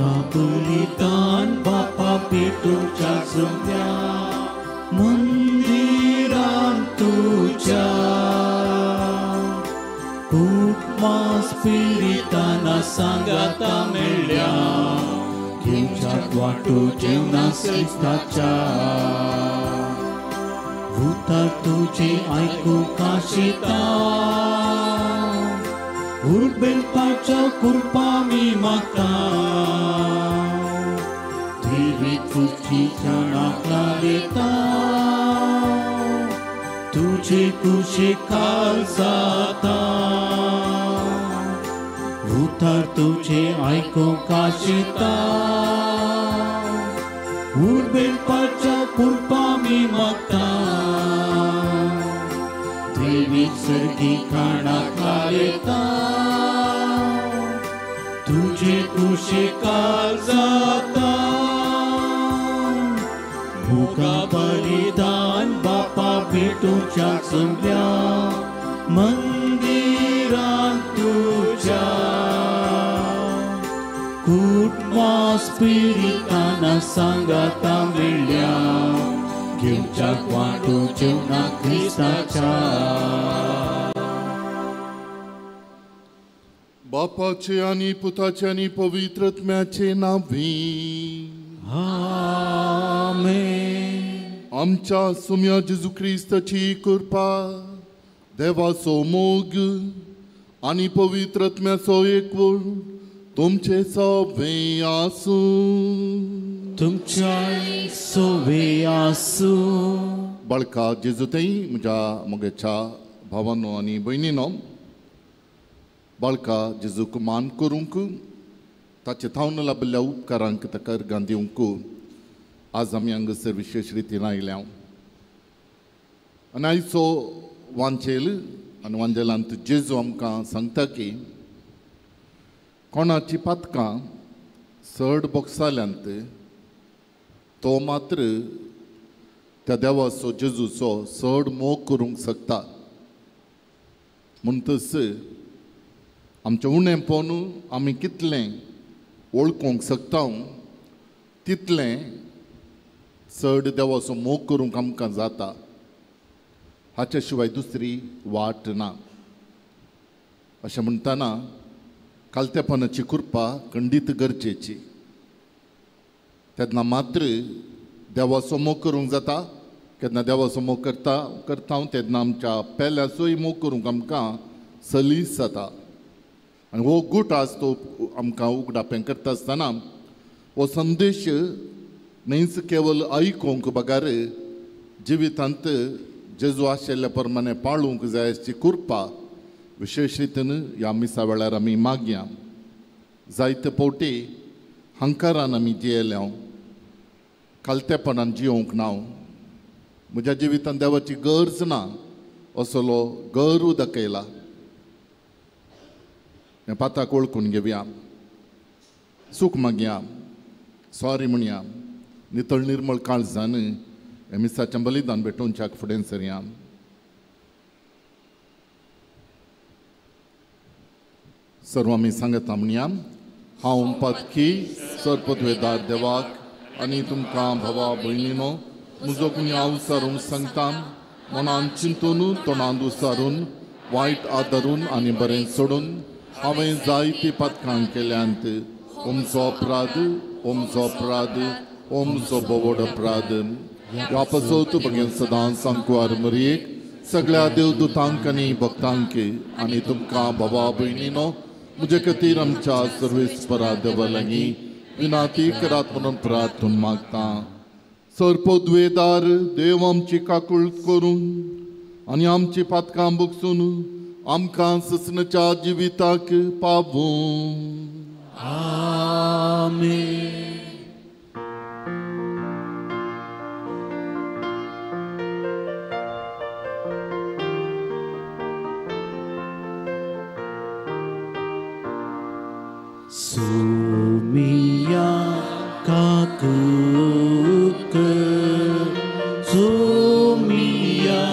मोगा बलिदान बापा पेटोवच्या जम्या मंदिरान तुज्या कुटमा स्पिरिताना सांगाता मेळ्ळ्या घेवच्याक वांटो जेवणा क्रिस्ताच्या उतर तुजें आयकूंक आशिता उर्बेलपाच्या कृपा मी मागता देवी तुजी क्षणाक येता तुजे कुशे काल जाता उतर तुजें आयकूंक आशिता उर्बेलपाच्या कृपा मी मागता देवी सर्गी खाणाक येता तुजे कुशे काल जाता मोगा बलिदान बापा भेटोवच्या जम्या मंदिरान तुज्या कुटमा स्पिरिताना सांगाता मेळ्ळ्या घेवच्याक वांटो जेवणा क्रिस्ताच्या. बापाचे आनी पुताचे आनी पवित्र आत्म्याचे नांवी आमेन. आमच्या सुम्या जेजू क्रिस्ताची कृपा, देवाचो मोग आनी पवित्र आत्म्याचो एकवट तुमचे सवे आसूं. तुमच्या सवे आसूं. बाळका जेजू थंय म्हज्या म्हगेच्या भावानो आनी भयणीनो, बाळका जेजूक मान करूंक ताचे थावन लाबिल्ल्या उपकारांक ताका अर्गां दिवंक आज आमी हांगासर विशेश रितीन आयल्या. आनी आयचो वांचेल आनी वांजेलांत जेजू आमकां सांगता की कोणाची पातकां चड बोगसाल्यांत तो मात्र त्या देवाचो जेजूचो चड मोग करूंक शकता. म्हणटच आमचें उणें पळोवन आमी कितलें वळखूंक शकता तितलें चड देवाचो मोग करूंक आमकां जाता. हाच्या शिवाय दुसरी वाट ना. अशें म्हणटना कालतेपणाची कृपा खंडीत गरजेची. तेन्ना मात्र देवाचो मोग करूंक जाता. केन्ना देवाचो मोग करता करता तेन्ना आमच्या पेल्याचोय मोग करूंक आमकां सलीस जाता. आनी हो गूट आज तो आमकां उगडापें करता आसतना हो संदेश न्हयच केवल आयकूंक बगर जिवितांत जेजू आशिल्ल्या प्रमाणे पाळूंक जाय अशी कृपा विशेश रितीन ह्या मिसा वेळार आमी मागया. जायते फावटी हंकारान आमी जियेल्या, कालतेपणान जियोवंक ना, म्हज्या जिवितांत देवाची गरज ना असलो गर्व दाखयला. हें पाताक वळखून घेवया, सूख मागया, सॉरी म्हणया, नितळ निर्मळ काळजान हें मिसाचें बलिदान भेटोवच्याक फुडें सरया. सर्व आमी सांगता म्हणया, हांव पातकी सरपदवेदार देवाक आनी तुमकां भावा भयणीनो म्हजो गुन्यांव सारूंक सांगता. मनान चिंतून तोंडान उसारून वायट आदरून आनी बरें सोडून हांवें जायती पातकां केल्यांत. ओमचो अपराध, ओमचो अपराध, ओमचो बोवड अपराध. ह्या पासत भगेन सदां सांकवार मरयेक सगळ्या देवदूतांक आनी भक्तांक आनी तुमकां भावा भयणीनो म्हजे खातीर आमच्या सर्वेस्परा देवा लागीं विनाती करात म्हणून प्रार्थून मागता. सर्पद्वेदार देव आमची काकूळ करून आनी आमची पातकां बगसून आमकां ससनाच्या जिविताक पावूं. आमेन. Sumia kakuke, sumia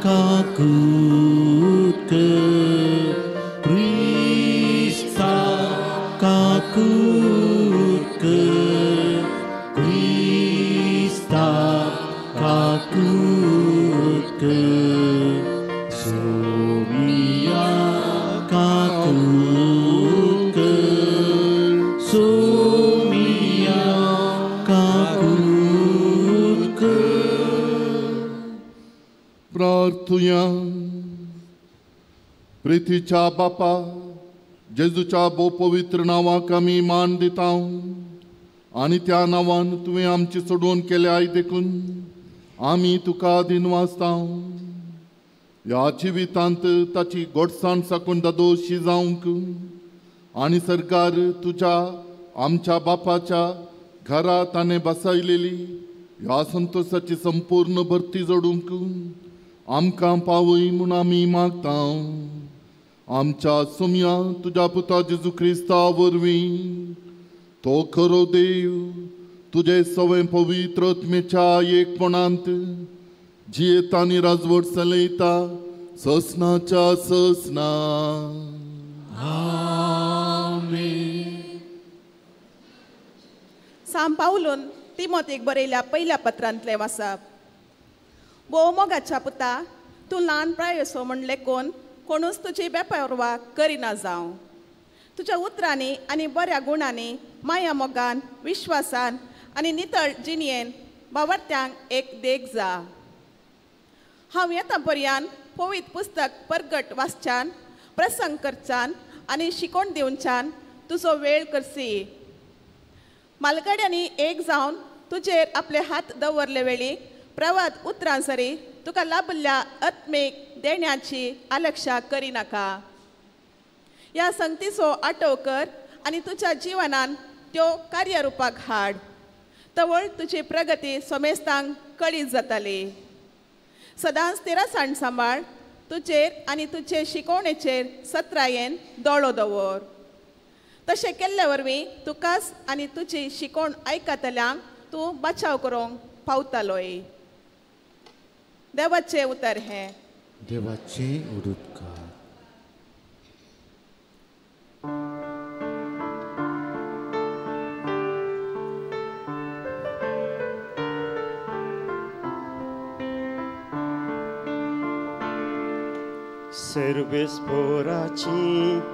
kakuke, Krista kakuke. नितीच्या बापा, जेजूच्या भोव पवित्र नांवाक आमी मान दिता आनी त्या नांवान तुवें आमची सोडोवन केल्याय देखून आमी तुका दिनवासता. ह्या जिवितांत ताची गोडसाण साकून दादोशी जावंक आनी सरकार तुज्या आमच्या बापाच्या घरा ताणें बसयलेली ह्या संतोशाची संपूर्ण भरती जोडूंक आमकां पावय म्हूण आमी मागता. आमच्या सोम्या तुज्या पुता जेजू क्रिस्ता वरवीं तो खरो देव तुजे सवें पवित्र आत्मेच्या एकपणांत जियेता आनी राजवट चलयता ससनाच्या ससना. आमेन. सांत पावलून तिमोतीक बरयल्या पयल्या पत्रांतलें वाचप. भोवमोगाच्या पुता, तूं ल्हान प्रायसो म्हण लेखून कोणूच तुजी बेपर्वा करिना जावं. तुज्या उतरांनी आनी बऱ्या गुणांनी, माया मोगान, विश्वासान आनी नितळ जिणयेन बावडत्यांक एक देख जा. हांव येता पर्यान पवित्र पुस्तक परगट वाचच्यान, प्रसंग करच्यान आनी शिकोवन दिवच्यान तुजो वेळ करसी. मालगड्यांनी एक जावन तुजेर आपले हात दवरले वेळी प्रवाद उतरां सरी तुका लाभल्या आत्मीक देण्याची आलक्षा करिनाका. ह्या संगतीचो आटव कर आनी तुज्या जिवनान त्यो कार्यरुपाक हाड. तवळ तुजी प्रगती समेस्तांक कळीत जाताली. सदांच तिरासाण सांबाळ, तुजेर आनी तुजे शिकवणेचेर सत्रायेन दोळो दवर. तशें केल्ले वरवीं तुकाच आनी तुजी शिकवण आयकतल्यांक तूं बचाव करूंक पावतालोय. देवाचें उतर हें. देवाचें उदकार. सर्वेस्पोराची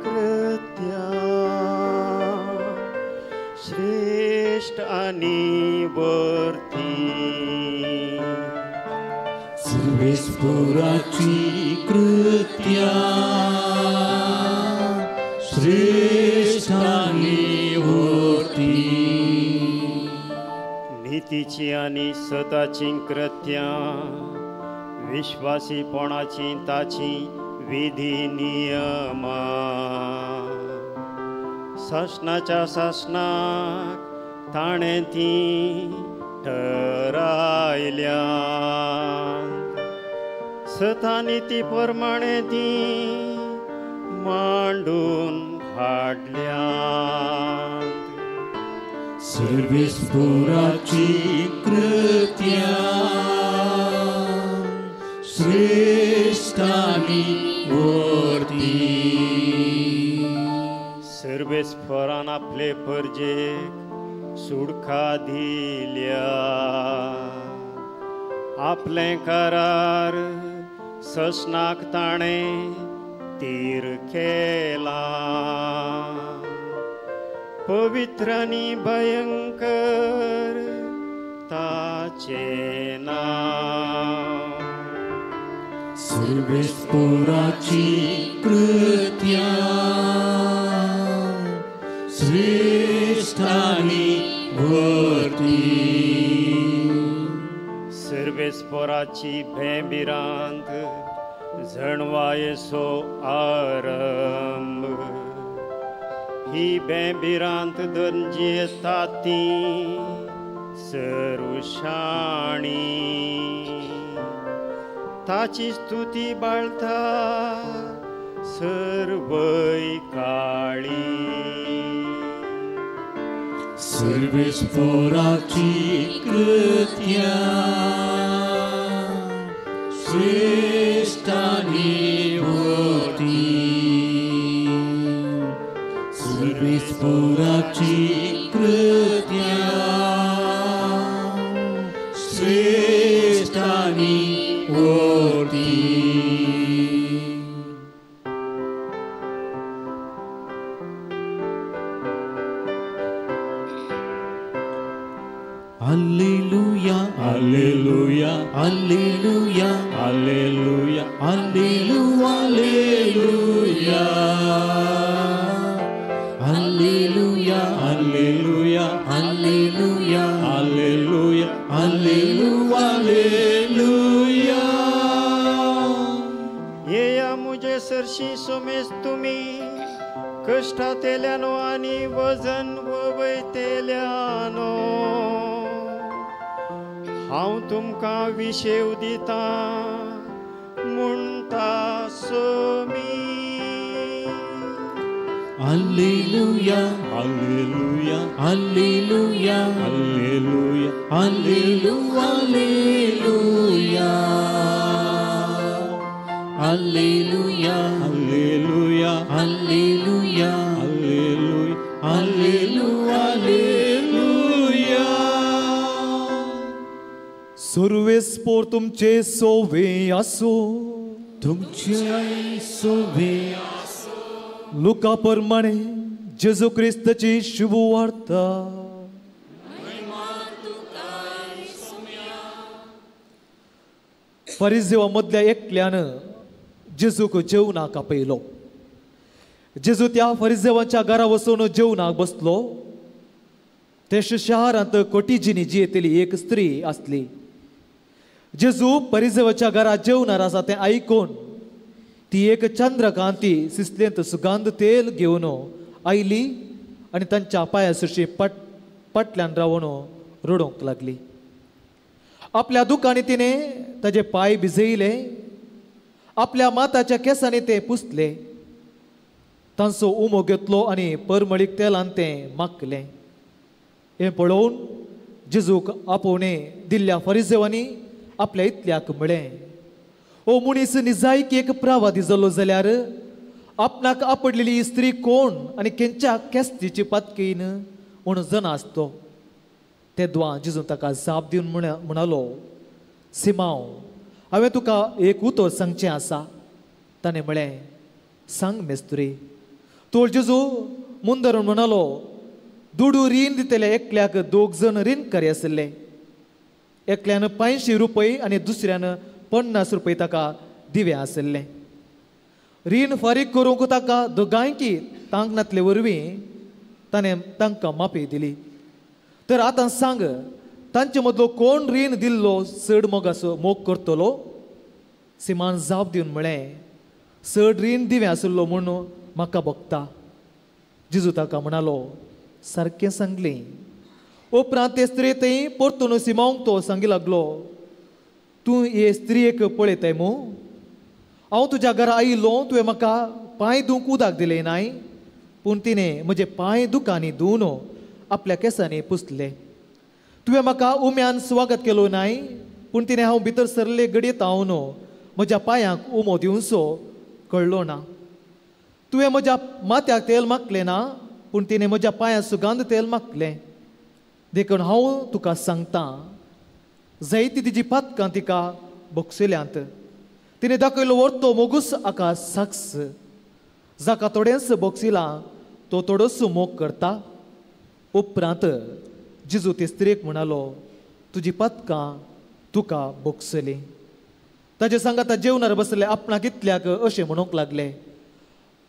कृत्या श्रेष्ठ आनी वर्ती. सर्वेस्पोराची कृत्या श्रेष्ठ आनी वर्ती. नितीची आनी सताची कृत्या विश्वासीपणाची ताची विधी नियमा सासनाच्या सासनाक ताणें ती ठरायल्या. सतानी ती प्रमाणे ती मांडून हाडल्या. सर्वेस्पोराची कृत्या श्रेष्ठ आनी वर्ती. सर्वेस्पोरान आपले परजेक सुडखा दिल्या. आपलें करार ससनाक ताणें तीर केला. पवित्र आनी भयंकर ताचें नांव. सर्वेस्पोराची कृत्या श्रेष्ठ आनी वर्ती. सर्वेस्पोराची भेंभिरांत जणवायेसो आरंभ. ही भेंभिरांत दंजेता ती सरुशाणी. ताची स्तुती बाळता सर्वय काळी. सर्वेस्पोराची कृत्या श्रेष्ठ आनी वर्ती. सर्वेस्पोराची कृत्या श्रेष्ठ आनी वर्ती. Alleluia, Alleluia, Alleluia, Alleluia, Alleluia, Alleluia. Alleluia, Alleluia, Alleluia, Alleluia, Alleluia, Alleluia. येया मुजे सरशी सोमेस तुमी कश्टातेल्यानो आनी वजन वयतेल्यानो, हांव तुमकां विशेव दितां म्हणटा Somi. Alleluia, Alleluia, Alleluia, Alleluia, Alleluia, Alleluia, Alleluia, Alleluia, Alleluia, Alleluia. सुरवेस्पोर तुमचे सोवे आसो, तुमचे सोवे आसो. लुका प्रमाणे जेजू क्रिस्ताची शुभवार्ता. फरिजेवा मदल्या एकल्यान जेजूक जेवणाक आपयलो. जेजू त्या फरिजेवांच्या घरा वचून जेवणाक बसलो. ते शहरांत कोटीजिनी जियेतली एक स्त्री आसली. जेजू परिजेवाच्या घरा जेवणार आसा तें आयकून ती एक चंद्रकांती सिसलेंत सुगंध तेल घेवन आयली आनी तांच्या पांया सुशी पटल्यान रावन रडूंक लागली. आपल्या दुकांनी तिणें ताजे पांय भिजयले, आपल्या माताच्या केंसांनी ते पुसले, तांचो उमो घेतलो आनी परमळीक तेलान तें माखलें. हें पळोवन जेजूक आपोवणें दिल्ल्या फरिजेवांनी आपल्या इतल्याक म्हळें, ओ मनीस निजायकी एक प्रावादी जालो जाल्यार आपणाक आपडलेली स्त्री कोण आनी केंच्या केस्तीची पातकीन म्हूण जना आसतो. तेदवा जेजून ताका जाप दिवन म्हणालो, सिमांव, हांवें तुका एक उतर सांगचें आसा. ताणें म्हळें, सांग मेस्त्री. तोळ जेजू मुंदरून म्हणालो, दुडू रीण दितले एकल्याक दोग जण रीणकारी आशिल्ले. एकल्यान 500 रुपये आनी दुसऱ्यान 50 रुपये ताका दिवे आशिल्ले. रीण फारीक करूंक ताका दोगांयकी तांक नातले वरवीं ताणें तांकां माफी दिली. तर आतां सांग, तांचे मदलो कोण रीण दिल्लो चड मोगाचो मोग करतलो? सिमान जाप दिवन म्हळें, चड रीण दिवें आशिल्लो म्हूण म्हाका भोगता. जेजू ताका म्हणालो, सारकें सांगलें. उपरांत ते स्त्री थंय परतून सिमांवक तो सांगी लागलो, तूं हे स्त्रियेक पळयताय मू? हांव तुज्या घरा आयिल्लो, तुवें म्हाका पांय धुवंक उदक दिलें नाय, पूण तिणें म्हजे पांय दुकांनी धुवन आपल्या केंसांनी पुसले. तुवें म्हाका उम्यान स्वागत केलो नाय, पूण तिणें हांव भितर सरले घडयेत हांव म्हज्या पांयांक उमो दिवचो कळ्ळो ना. तुवें म्हज्या माथ्याक तेल माखलें ना, पूण तिणें म्हज्या पांयांक सुगंध तेल माखलें. देखून हांव तुका सांगतां, जायती तिजी पातकां तिका भोगसल्यांत. तिणें दाखयलो व्हरतो मोगूस आका साक्स. जाका थोडेंच भोगसिलां तो थोडोच मोग करता. उपरांत जेजू ते स्त्रियेक म्हणालो, तुजी पातकां तुका भोगसलीं. ताजे सांगाता जेवणार बसले आपणाक इतल्याक अशें म्हणूंक लागले,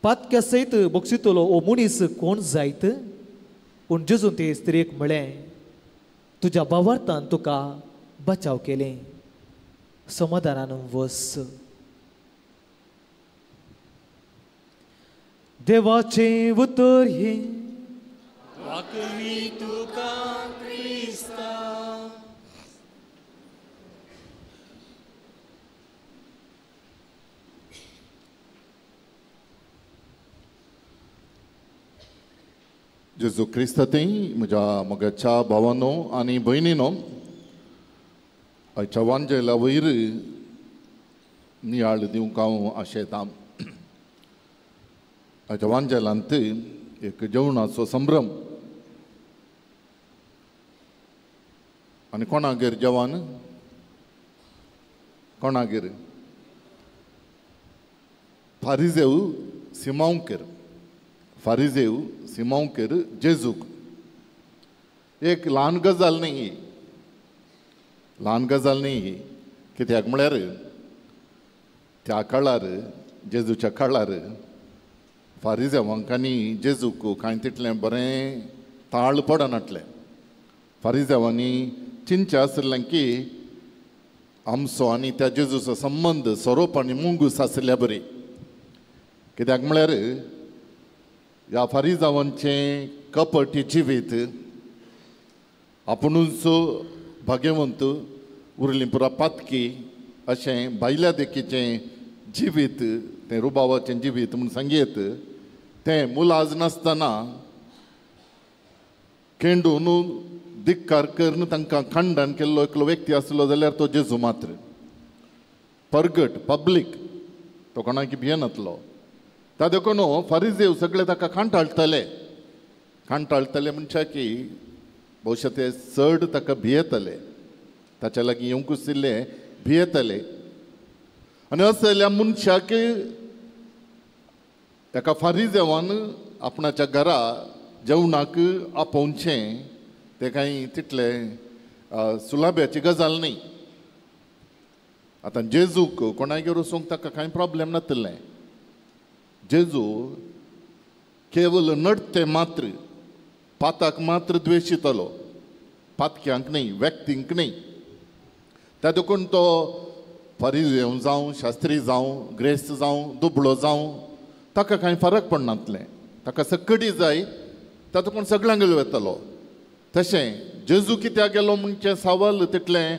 पातक्या सयत भोगसितलो ओ मनीस कोण जायत? पूण जेजून ते स्त्रियेक म्हळें, तुज्या भावार्थान तुका बचाव केलें, समाधानान वस. देवाचें उतर हें. वाकवी तुका क्रिस्ता. जेजू क्रिस्ता थंय म्हज्या मोगाच्या भावानो आनी भयणीनो, आयच्या वांजेला वयर नियाळ दिवंक हांव आशेतां. आयच्या वांजेलांत एक जेवणाचो संभ्रम आनी कोणागेर जेवण, कोणागेर फारिजेव सिमांवकेर, फारिजेव सिमांवकेर जेजूक. एक ल्हान गजाल न्ही ही, ल्हान गजाल न्ही ही. कित्याक म्हळ्यार त्या काळार, जेजूच्या काळार फारिजेवांक आनी जेजूक कांय तितलें बरें ताळ पडनासलें. फारिजेवांनी चिंतचें आशिल्लें की आमचो आनी त्या जेजूचो संबंद सोरोप आनी मुंगूस आशिल्ल्या बरी. कित्याक म्हळ्यार ह्या फारिजावांचें कपटी जिवीत, आपुणूच भाग्यवंत उरलीं पुरा पातकी अशें भायल्या देखीचें जिवीत, तें रुबावाचें जिवीत म्हूण सांगयेत, तें मुलाज नासतना केंडून धिक्कार करून तांकां खंडन केल्लो एकलो व्यक्ती आसलो जाल्यार तो जेजू मात्र. परगट पब्लीक तो कोणाक भियेनातलो. ता देखून फारिजेव सगळे ताका कांटाळटले. कांटाळटले म्हणच्या की भोवशा ते चड ताका भियेतले, ताच्या लागीं येवंकूच इल्ले भियेतले. आनी असल्या मनशाक एका फारिजेवान आपणाच्या घरा जेवणाक आपोवचें तें कांय तितलें सुलाब्याची गजाल न्ही. आतां जेजूक कोणागेर वचूंक ताका कांय प्रॉब्लेम नातिल्लें. जेजू केवल नडते मात्र, पाताक मात्र द्वेशितलो, पातक्यांक न्ही, व्यक्तींक न्ही. त्या देखून तो फारिजेव जावं, शास्त्री जावं, ग्रेस्त जावं, दुबळो जावं, ताका कांय फरक पडनातलें. ताका सकडी जाय, त्या देखून सगळ्यांगेर वतलो. तशें जेजू कित्याक गेलो म्हणचें सवाल तितलें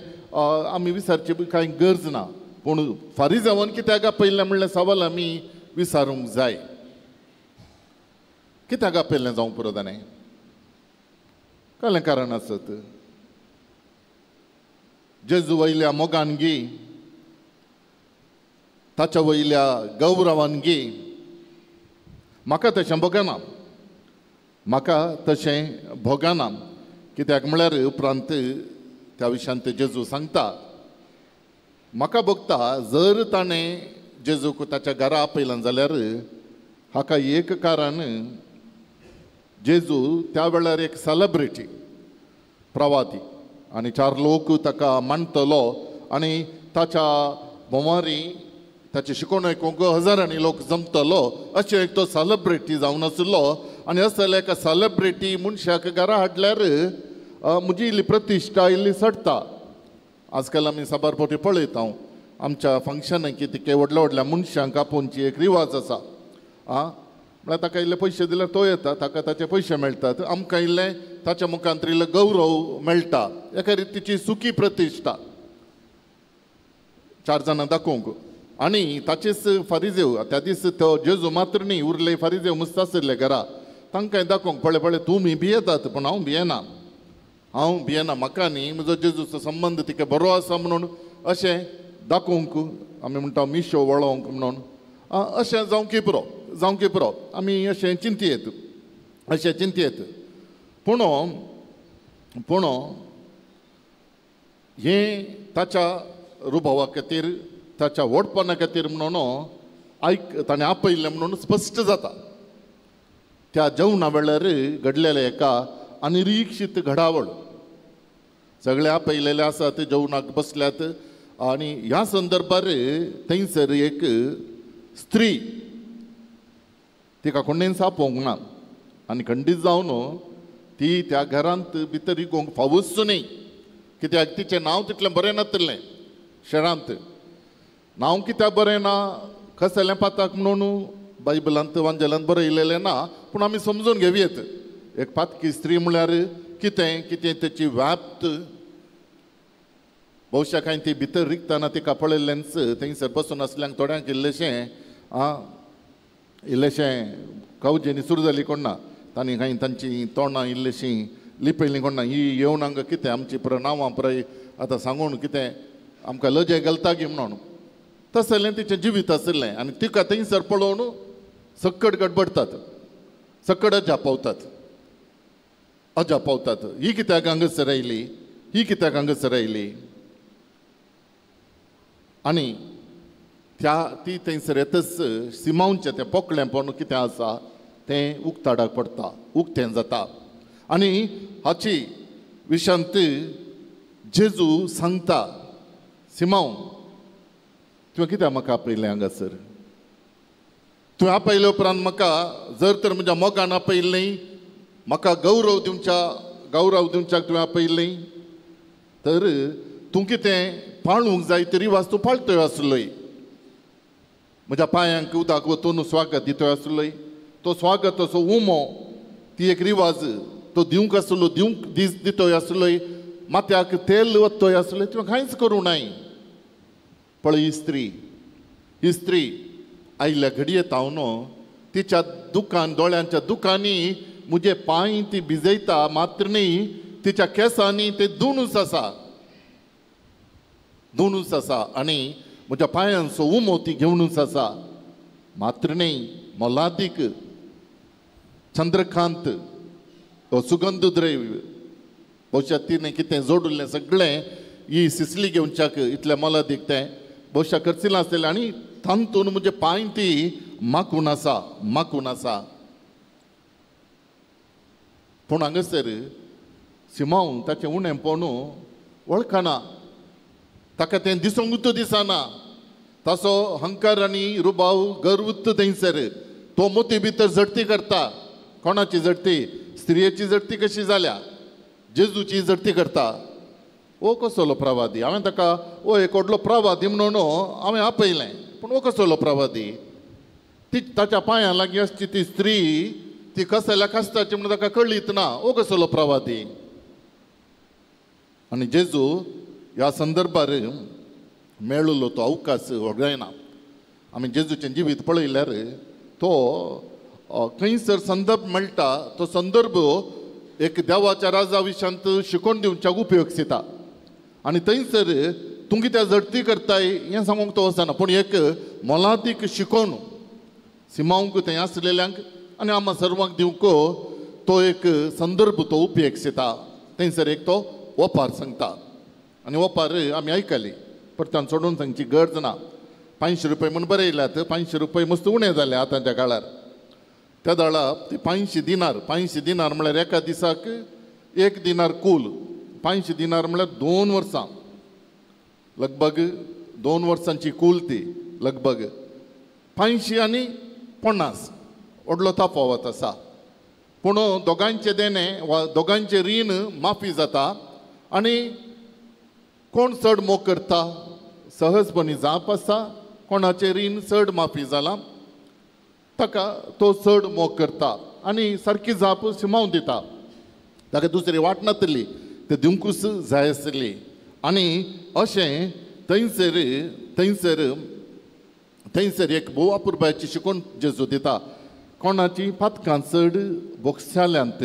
आमी विचारची कांय गरज ना, पूण फारिजेवान कित्याक आपयलें म्हणलें सवाल आमी विचारूंक जाय. कित्याक आपयलें जावं पुरो ताणें, कसलें कारण आसत? जेजू वयल्या मोगान गी, ताच्या वयल्या गौरवान गी, म्हाका तशें भोगना, म्हाका तशें भोगना. कित्याक म्हळ्यार उपरांत त्या विशयांत जेजू सांगता, म्हाका भोगता जर ताणें जेजूक ताच्या घरा आपयलें जाल्यार हाका एक कारण, जेजू त्या वेळार एक सेलेब्रिटी प्रवादी आनी चार लोक ताका मानतलो आनी ताच्या भोंवारी ताची शिकोवण आयकूंक हजारांनी लोक जमतलो, अशें एक तो सेलेब्रिटी जावन आशिल्लो. आनी असल्या एका सेलेब्रिटी मनशाक घरा हाडल्यार म्हजी इल्ली प्रतिश्ठा इल्ली चडटा. आजकाल आमी साबार फावटी पळयता, आमच्या फंक्शनाक कितें व्हडल्या व्हडल्या मनशांक आपोवची एक रिवाज आसा. आं म्हळ्यार ताका इल्ले पयशे दिल्यार तो येता, ताका ताचे पयशे मेळटात, आमकां इल्लें ताच्या मुखांत इल्लो गौरव मेळटा, एका रितीची सुखी प्रतिश्ठा चार जाणां दाखोवंक. आनी ताचेच फारिजेव त्या दीस तो जेजू मात्र न्ही, उरले फारिजेव मस्त आशिल्ले घरा, तांकां दाखोवंक पळय पळय तुमी भियेतात पूण हांव भियेना, हांव भियेना, म्हाका न्ही म्हजो जेजूचो संबंद तिका बरो आसा म्हणून अशें दाखोवंक, आमी म्हणटा मिशो वळोवंक म्हणून अशें जावंक पुरो, जावंक पुरो, आमी अशें चिंतयेत, अशें चिंतयेत. पूण पूण हें ताच्या रुबावा खातीर, ताच्या व्हडपणा खातीर म्हणून आयक ताणें आपयलें म्हणून स्पश्ट जाता. त्या जेवणा वेळार घडलेलें एका अनिरीक्षीत घडावळ, सगळे आपयलेले आसात, जेवणाक बसल्यात आनी ह्या संदर्भार थंयसर एक स्त्री, तिका कोणेंच आपोवंक ना आनी खंडीत जावन ती त्या घरांत भितर रिगोवंक फावूच न्ही, कित्याक तिचें नांव तितलें बरें नातिल्लें शहरांत. नांव कित्याक बरें ना, कसलें पाताक म्हणून बायबलांत वांजेलांत बरयलेलें ना, पूण आमी समजून घेवयेत. एक पातकी स्त्री म्हळ्यार कितें, कितें तेची व्याप्त, भोवशा कांय ती भितर रिगतना तिका पळयल्लेंच थंयसर बसून आसल्यांक थोड्यांक इल्लेशें आं इल्लेशें कवजेनी सुरू जाली कोण ना, तांणी कांय तांची तोंडां इल्लेशीं लिपयलीं कोण ना, ही येवन हांगा कितें आमची पुराय नांवां पुराय आतां सांगून कितें आमकां लजे घालता गी म्हणून तसलें तिचें जिवीत आशिल्लें. आनी तिका थंयसर पळोवन सक्कड गडबडटात, सक्कड अजाप पावतात, अजाप पावतात, ही कित्याक हांगासर आयली, ही कित्याक हांगासर आयली. आनी त्या ती थंयसर येतच सिमांवचें तें पोकळेंपण कितें आसा तें उक्ताडाक पडटा, उक्तें जाता. आनी हाची विशांत जेजू सांगता, सिमांव तुवें कित्याक म्हाका आपयलें हांगासर? तुवें आपयले उपरांत म्हाका जर तर म्हज्या मोगान आपयलें, म्हाका गौरव दिवच्याक तुवें आपयलें तर तूं कितें पाळूंक जाय तरी रिवाज तूं पाळटय आसलोय. म्हज्या पांयांक उदक वतून स्वागत दितोय आसलोय, तो स्वागत असो उमो ती एक रिवाज तो दिवंक आसलो, दिवंक दीस दितोय आसलोय, माथ्याक तेल वतोय आसलोय, तुवें कांयच करूं नाय. पळय ही स्त्री, ही स्त्री आयिल्ल्या घडये तावन तिच्या दुकान दोळ्यांच्या दुकांनी म्हजे पांय ती भिजयता मात्र न्ही, तिच्या केंसांनी ते दोनूच आसा, दोनूच आसा आनी म्हज्या पांयांचो उमो ती घेवनूच आसा. मात्र न्ही मोलादीक चंद्रकांत हो सुगंध द्रव्य भोवशा तिणें कितें जोडिल्लें सगळें ही सिसली घेवच्याक इतलें मोलादीक तें भोवशा खर्चिलां आसतलें आनी तातूंत म्हजे पांय ती माकून आसा, माकून आसा. पूण हांगासर सिमांव ताचें उणेंपण वळखना, ताका तें दिसूंक दिसना, ताचो हंकार आनी रुबाव गर्वूत थंयसर तो मोती भितर झडती करता. कोणाची झडती? स्त्रियेची झडती कशी जाल्या, जेजूची झडती करता. ओ कसलो प्रवादी, हांवें ताका ओ एक व्हडलो प्रवादी म्हणून हांवें आपयलें, पूण ओ कसलो प्रवादी? ती ताच्या पांयां लागीं आसची ती स्त्री ती कसल्या कास्ताची म्हणून ताका कळीत ना, ओ कसलो प्रवादी? आनी जेजू ह्या संदर्भार मेळिल्लो तो अवकाश वगडायना. आमी जेजूचें जिवीत पळयल्यार तो खंयसर संदर्भ मेळटा तो संदर्भ एक देवाच्या राजा विशांत शिकोवन दिवच्याक उपयोग दिता आनी थंयसर तूं कित्याक झडती करताय हें सांगूंक तो वचना, पूण एक मोलादीक शिकोवन सिमांवक थंय आसलेल्यांक आनी आमकां सर्वांक दिवंक तो एक संदर्भ तो उपयोग दिता. थंयसर एक तो ओपार सांगता आनी ओपार आमी आयकली, परत्यान सोडून सांगची गरज ना. 500 रुपये म्हूण बरयल्यात, 500 रुपये मस्त उणें जाले आतांच्या काळार. त्या दाळा ती 500 दिनार, 500 दिनार म्हळ्यार एका दिसाक 1 दिनार कूल, 500 दिनार म्हळ्यार 2 वर्सां, लगभग 2 वर्सांची कूल ती, लगभग 500 आनी 50 व्हडलो तफावत आसा. पूण दोगांचें देणें वा दोगांचें रीण माफी जाता आनी कोण चड मोग करता सहजपणी जाप आसा, कोणाचें रीण चड माफी जालां ताका तो चड मोग करता आनी सारकी जाप सिमावन दिता, ताका दुसरी वाट नातली ते दिवंकूच जाय आसली. आनी अशें थंयसर थंयसर थंयसर एक भोव अपुरबायेची शिकोवन जेजू दिता, कोणाची पातकां चड भोगसाल्यांत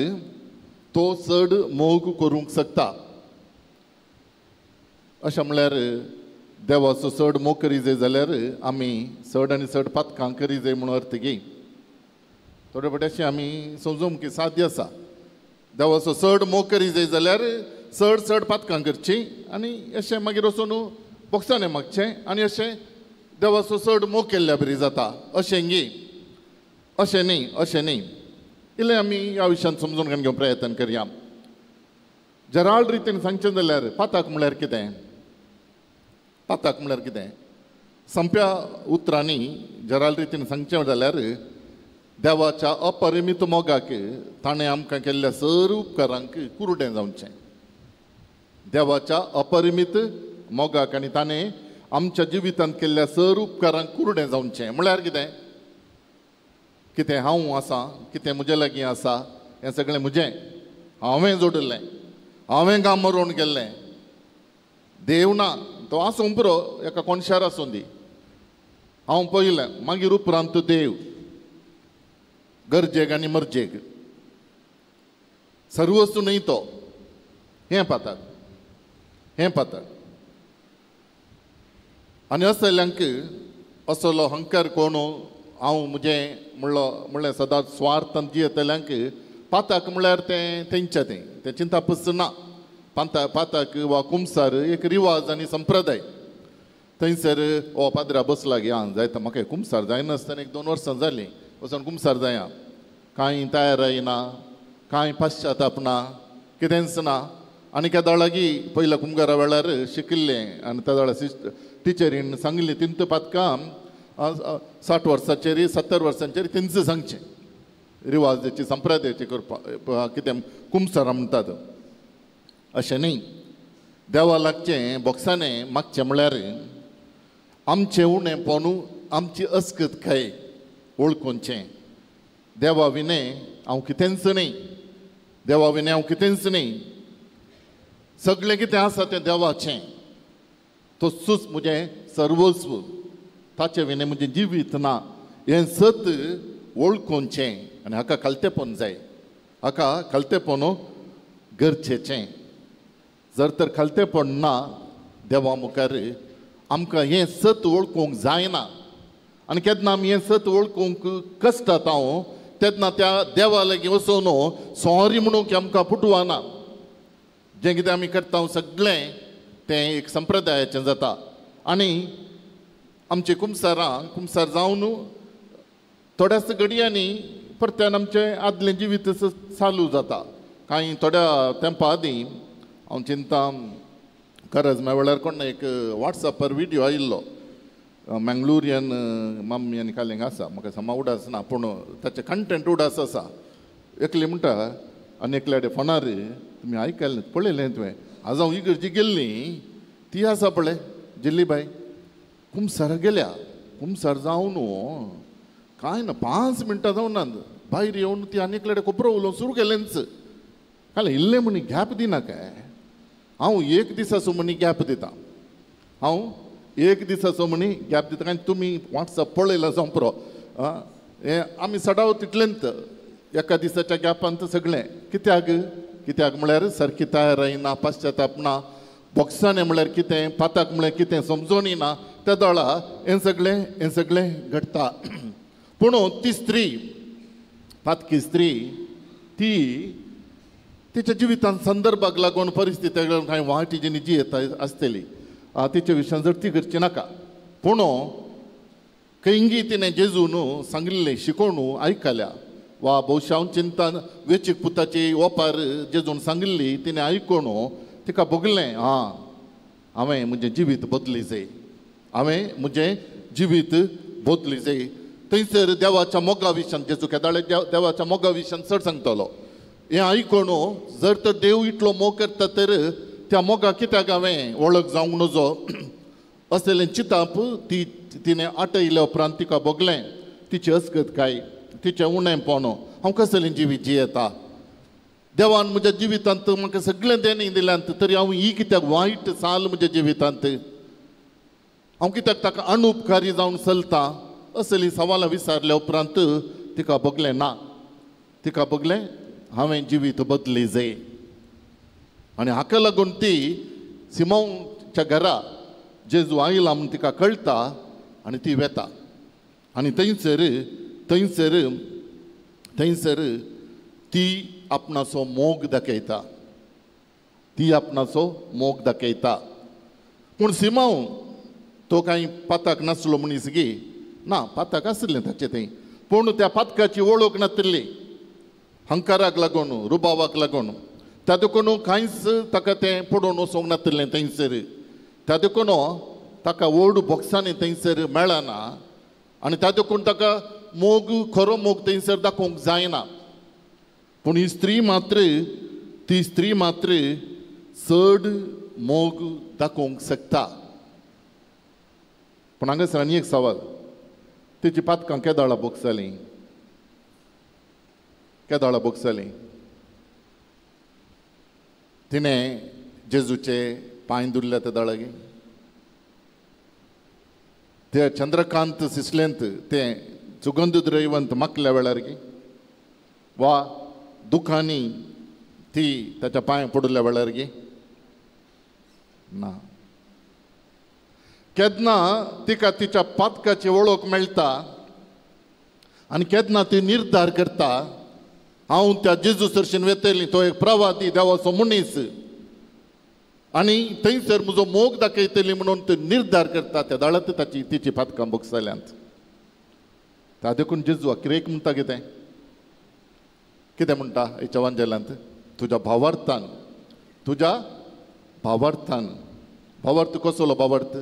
तो चड मोग करूंक शकता. अशें म्हणल्यार देवाचो चड मोग करी जाय जाल्यार आमी चड आनी चड पातकां करी जाय म्हणून अर्थ घे. थोडे फावटी अशें आमी समजूंक की साध्य आसा, देवाचो चड मोग करी जाय जाल्यार चड चड पातकां करची आनी अशें मागीर वचून बोगसाणें मागचें आनी अशें देवाचो चड मोग केल्ल्या बरी जाता अशें गी. अशें न्ही, अशें न्ही. इल्लें आमी ह्या विशयांत समजून घेवंक प्रयत्न करया. जराळ रितीन सांगचें जाल्यार पाताक म्हणल्यार कितें? पाताक म्हणल्यार कितें? संप्या उतरांनी जराळ रितीन सांगचें जाल्यार देवाच्या अपरिमीत मोगाक ताणें आमकां केल्ल्या सर उपकारांक कुरडें जावचें. देवाच्या अपरिमीत मोगाक आनी ताणें आमच्या जिवितांत केल्ल्या सर उपकारांक कुरडें जावचें म्हणल्यार कितें? कितें हांव आसा, कितें म्हजे लागीं आसा, हें सगळें म्हजें, हांवें जोडिल्लें, हांवें काम मरोवन केल्लें. देव ना, तो आसूं पुरो एका कोणशार आसूं दी, हांव पयलें, मागीर उपरांत देव. गरजेक आनी मर्जेक सर्वस्व न्हय तो. हें पाताक, हें पाताक. आनी असल्यांक असलो हंकार कोण हांव म्हजें म्हणलो म्हणलें सदांच स्वार्थान जियेतल्यांक पाताक म्हणल्यार तें तेंच्या तें तें चिंतापच ना. पाताक वा कुमसार एक रिवाज आनी संप्रदाय. थंयसर ओ पाद्रा बसला गे आं जायता म्हाका कुमसार जायनासतना 1-2 वर्सां जालीं वचोन कुमसार जाया, कांय तयार ना, कांय पश्चाताप ना, कितेंच ना. आनी केदाळ लागीं पयल्या कुमगारा वेळार शिकिल्लें आनी त्या वेळार टिचरीन सांगिल्लें तिंत पातकां 60 वर्सांचेर 70 वर्सांचेर तेंच सांगचें रिवाजाची संप्रदायाची करपा कितें कुमसारां म्हणटात. अशें न्ही, देवा लागचें बोक्सांनी मागचें म्हळ्यार आमचें उणें पोनू आमची अस्कत काय वळखुचें. देवा विणें हांव कितेंच न्ही, देवा विणें हांव कितेंच न्ही, सगळें कितें आसा तें देवाचें, तो सूच म्हजें सर्वस्व, ताचें विणें म्हजें जिवीत ना, हें सत वळखुचें. आनी हाका खालतेपण जाय, हाका खालतेपण गरजेचें. जर तर खालतेपण ना देवा मुखार आमकां हें सत वळखूंक जायना. आनी केन्ना आमी हें सत वळखूंक कश्टात हांव तेन्ना त्या देवा लागीं वचून सॉरी म्हणूंक आमकां पुटवाना. जें कितें आमी करता सगळें तें एक संप्रदायाचें जाता. आनी आमचे कुमसारां कुमसार जावन थोड्याच घडयांनी परत्यान आमचें आदलें जिवीत चालू जाता. कांय थोड्या तेंपा आदीं हांव चिंता गरज मेळ्ळ्यार कोण एक वॉट्सॅपार व्हिडियो आयिल्लो, मँगलोरियन मम्मी आनी कालेंग आसा, म्हाका समा उडास ना पूण ताचें कंटेंट उडास आसा. एकली म्हणटा आनी एकल्या फोनार तुमी आयकलें पळयलें तुवें, आज हांव इगर्जी गेल्ली ती आसा पळय जिल्ली बाय कुमसार गेल्या, कुमसार जावन कांय ना 5 मिनटां जावन भायर येवन ती आनी एकल्या कोपरो उलोवन सुरू केलेंच. काल इल्लें म्हणी गॅप दिना काय, हांव एक दिसाचो म्हणी गॅप दिता, हांव एक दिसाचो म्हणी गॅप दिता. कारण तुमी वॉट्सॅप पळयला जावं पुरो, हें आमी सदांच तितलेंत एका दिसाच्या गॅपांत सगळें. कित्याक कित्याक म्हळ्यार सारकी तयार ना, पश्चाताप ना, बोक्सांनी म्हळ्यार कितें, पाताक म्हळ्यार कितें समजोनी ना, त्या दोळा हें सगळें हें सगळें घडटा. पूण ती स्त्री पातकी स्त्री ती तिच्या जिवितान संदर्भाक लागून परिस्थितीक लागून कांय वायट जिणी जी येता आसतली तिच्या विशयान जर ती करची नाका. पूण खंयगी तिणें जेजून सांगिल्लें शिकोवन आयकल्या वा भोवशावन चिंतन वेचीक पुताची ओपार जेजून सांगिल्ली तिणें आयकून तिका भोगलें, आं हांवें म्हजें जिवीत बदली जाय, हांवें म्हजें जिवीत बदली जाय. थंयसर देवाच्या मोगा विशयान जेजू केदाळे देवाच्या मोगा विशयान चड सांगतलो. हें आयकून जर तर देव इतलो मोग करता तर त्या मोगा कित्याक हांवें वळख जावंक नजो असलें चिंतप ती तिणें आटयल्या उपरांत तिका भोगलें तिची अस्कत काय, तिचें उणेंपण, हांव कसलें जिवीत जियेता, देवान म्हज्या जिवितांत म्हाका सगळें देणें दिल्यांत तरी हांव ही कित्याक वायट चाल म्हज्या जिवितांत, हांव कित्याक ताका अनुपकारी जावन चलता असली सवालां विचारल्या उपरांत तिका भोगलें ना, तिका भोगलें हांवें जिवीत बदली जाय. आनी हाका लागून ती सिमोनच्या घरा जेजू आयला म्हूण तिका कळटा आनी ती वेता आनी थंयसर थंयसर थंयसर ती आपणाचो मोग दाखयता, ती आपणाचो मोग दाखयता. पूण सिमांव तो कांय पाताक नासलो मनीस गी ना, पाताक आसलें ताचें थंय, पूण त्या पातकाची वळख नातिल्ली, हंकाराक लागून रुबावाक लागून त्या देखून कांयच ताका तें पडोवन वचोंक नातिल्लें थंयसर. त्या देखून ताका व्हड बॉक्सांनी थंयसर मेळना आनी त्या देखून ताका मोग खरो मोग थंयसर दाखोवंक जायना. पूण ही स्त्री मात्र ती स्त्री मात्र चड मोग दाखोवंक शकता. पूण हांगासर आनी एक सवाल, तिची पातकां केदाळा भोगसलीं, केदाळा भोगसलीं? तिणें जेजूचे पांय धुल्ले ते दाळागी, ते चंद्रकांत सिसलेंत तें सुगंध द्रैवंत माकल्या वेळार गी, वा दुखांनी ती ताच्या पांय पडल्या वेळार गी ना. केन्ना तिका तिच्या पातकाची वळख मेळटा आनी केन्ना ती निर्धार करता हांव त्या जेजू सरशीन वेतली, तो एक प्रवादी देवाचो मनीस आनी थंयसर म्हजो मोग दाखयतली म्हणून ती निर्धार करता. त्या दाळांत ताची तिची पातकां भोगसल्यांत. त्या देखून जेजू अखेरेक म्हणटा कितें कितें म्हणटा हेच्या वांजेलांत, तुज्या भावार्थान, तुज्या भावार्थान. भावार्थ कसलो भावार्थ?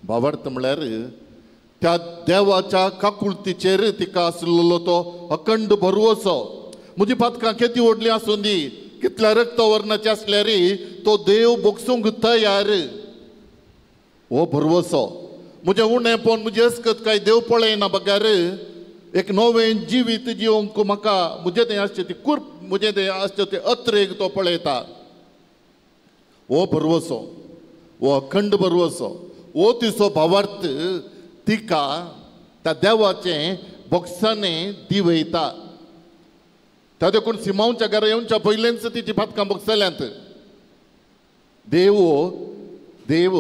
भावार्थ म्हळ्यार त्या देवाच्या काकुळतीचेर तिका आसलेलो तो अखंड भरवसो. म्हजी पातकां केदी व्हडली आसूं दी, कितल्या रक्तवर्णाचे आसल्यार तो देव भोगसूंक तयार. हो भरवसो म्हजें उणेपण, म्हजें अस्कत काय देव पळयना बगर एक नवें जिवीत जिवंक म्हाका म्हजें तें आसचें ती कुर्प, म्हजें तें आसचें तें अत्रेक तो पळयता. हो भरवसो, हो अखंड भरवसो, हो तिचो भावार्थ तिका त्या देवाचें भोगसाणें दिवयता. त्या देखून सिमांवच्या घरा येवच्या पयलेंच तिची पातकां भोगसल्यांत. देव देव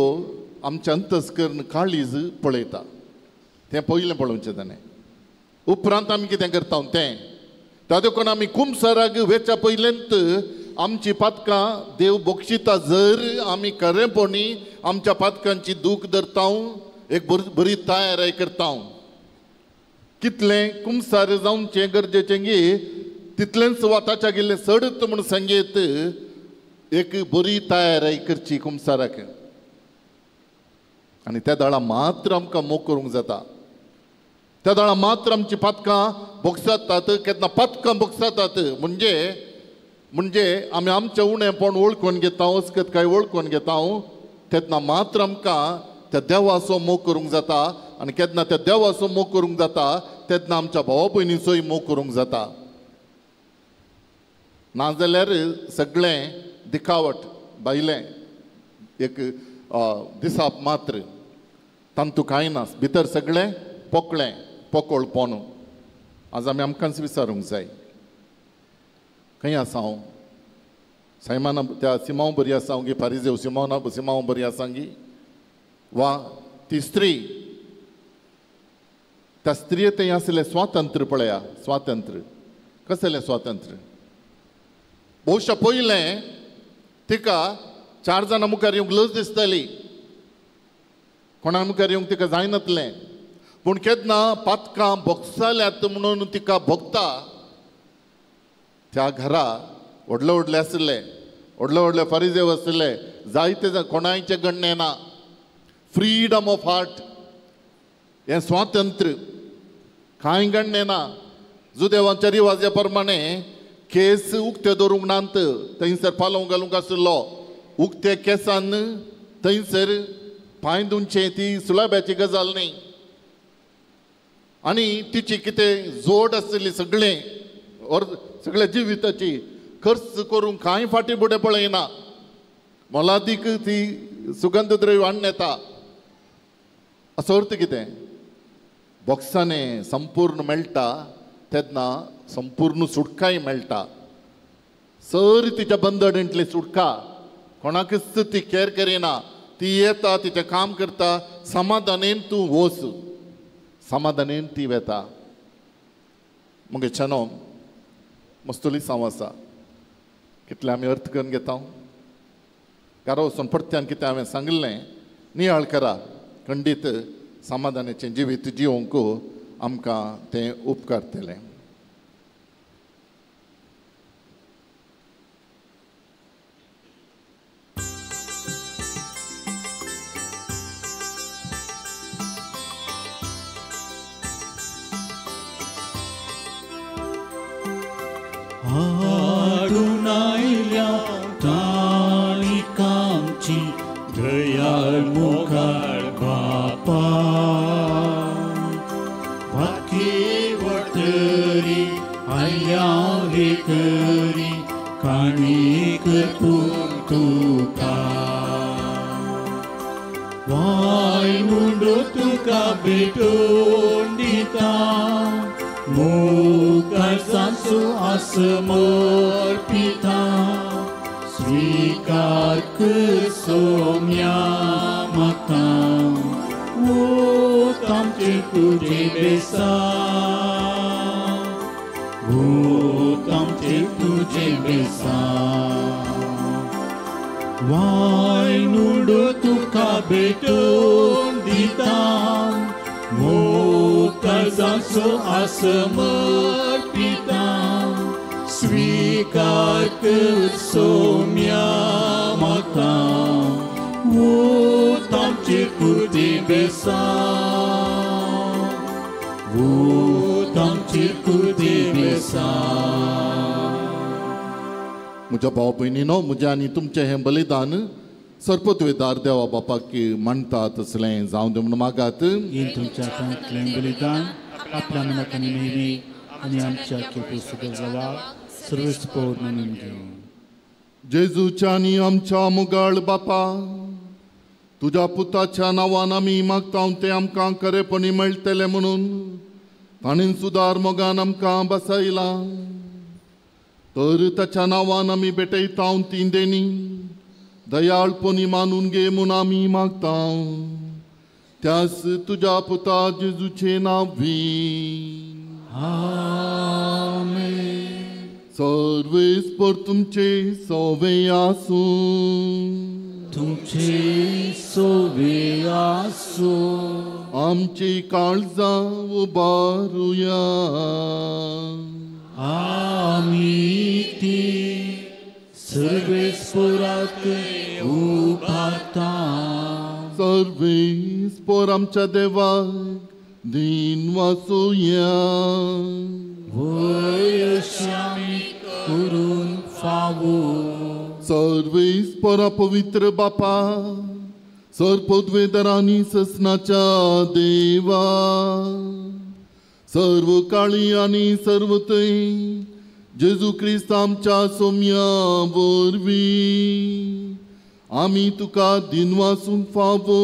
आमच्या अंतस्कर्ण काळीज पळयता, तें पयलें पळोवचें ताणें. उपरांत आमी कितें करता तें. त्या देखून आमी कुमसराक वेच्या पयलेंत आमची पातकां देव बक्षिता. जर आमी खरेंपणी आमच्या पातकांची दूख धरता, एक बरी तयारी करता, कितलें कुमसार जावचें गरजेचें गी तितलेंच वाताच्या गेल्लें चडत म्हूण सांगीत एक बरी तयारी करची कुमसाराक. आनी त्या दळा मात्र आमकां मोग करूंक जाता, त्या दळा मात्र आमची पातकां भोगसातात. केन्ना पातकां भोगसातात म्हणजे म्हणजे आमी आमचें उणेपण वळखून घेता, अस्कत काय वळखून घेता, तेन्ना मात्र आमकां त्या देवाचो मोग करूंक जाता. आनी केन्ना त्या देवाचो मोग करूंक जाता तेन्ना आमच्या भावा भयणीचोय मोग करूंक जाता. नाजाल्यार सगळें दिखावट भायलें एक दिसाप मात्र, तांतू कांय ना, भितर सगळें पोकळें पोकोळपण. आज आमी आमकांच विचारूंक जाय, खंय आसा हांव? सायमाना त्या सिमांव बरी आसा गी, पारिजेव सिमांव सिमांव बरी आसा गी? वा ती स्त्री, त्या स्त्रिये थंय आसलें स्वातंत्र्य पळया. स्वातंत्र्य कसलें स्वातंत्र्य? बहुशा पयलें तिका चार जाणां मुखार येवंक लज दिसताली, कोणा मुखार येवंक तिका जायनातलें. पूण केन्ना पातकां भोगसाल्यात म्हणून तिका भोगता. त्या घरा व्हडले व्हडले आशिल्ले, व्हडले व्हडले फारिजेव आशिल्ले, जायते कोणायचें गणणें ना. फ्रीडम ऑफ हार्ट हें स्वातंत्र्य कांय गणणें ना. जुदेवांच्या रिवाजा प्रमाणे केस उक्ते दवरूंक नात, थंयसर पालोवंक घालूंक आशिल्लो. उक्ते केसान थंयसर पांय धुवचे ती सुलाब्याची गजाल न्ही. आनी तिची कितें जोड आशिल्ली सगळें और सगळ्या जिविताची खर्च करूंक कांय फाटीं फुडें पळयना. मोलादीक ती सुगंध द्रव्य हाडून येता. असो अर्थ कितें? बॉक्सांनी संपूर्ण मेळटा तेन्ना संपूर्ण सुटकाय मेळटा. सर तिच्या बंधनांतली सुटका, कोणाकच ती केर करिना. ती येता, तिचें काम करता, समाधानेन तूं वच, समाधानेन ती वेता. मगे छानो मस्तुली सांव आसा. कितलें आमी अर्थ करून घेता. घरा वचून परत्यान कितें हांवें सांगिल्लें नियाळ करा. खंडीत समाधानाचें जिवीत जिवंक आमकां तें उपकारतलें. हाडून आयल्या काणिकांची दयाळ मुखार बापा, बाकी वटरी आयल्या रे करी काणीक पूण तुका, वाय मुंडो तुका भेटून दिता, मुखार सासू आसमर्पिता, स्वीकार कर सोम्या माता, ओ तामचे तुजे बेसा, ओ तामचे तुजे बेसा, वाय नुडो तुका भेटून दिता, मुखार सासू आसमर्पिता, स्वीकार कर सोम्या माता, ओ तामचे तुजे बेसा. आसा. म्हज्या भाव भयणीनो, म्हजें आनी तुमचें हें बलिदान सर्पत्वेदार देवा बापाक मानता तसलें जावं दी म्हूण मागात. तुमच्या हातांतलें बलिदान आपल्या मनाक आनी नेहमी आनी आमच्या सर्वेस्पोर म्हणून घेवं. जेजूच्या आनी आमच्या मुगाळ बापा, तुज्या पुताच्या नांवान आमी मागता तें आमकां खरेपणी मेळटलें म्हणून ताणें सुदार मोगान आमकां बसयलां. तर ताच्या नांवान आमी भेटयता ती देणी दयाळपणी मानून घे म्हूण आमी मागता. त्यास तुज्या पुता जेजूचे नांवी आमेन. सर्वेस्पोर तुमचे सोवे आसूं. तुमचे सोवे आसूं. आमची काळजां उबारुया. आमी ती सर्वेस्पोराक उबारता. सर्वेस्पोर आमच्या देवाक दीन वासुया. वय अशें करून फावो. सर्वेस्पोरा पवित्र बापा, सर्पद्वेदरांनी ससनाच्या देवा, सर्व काळी आनी सर्व थंय जेजू क्रिस्त आमच्या सोम्या वरवीं आमी तुका दिनवासूंक फावो.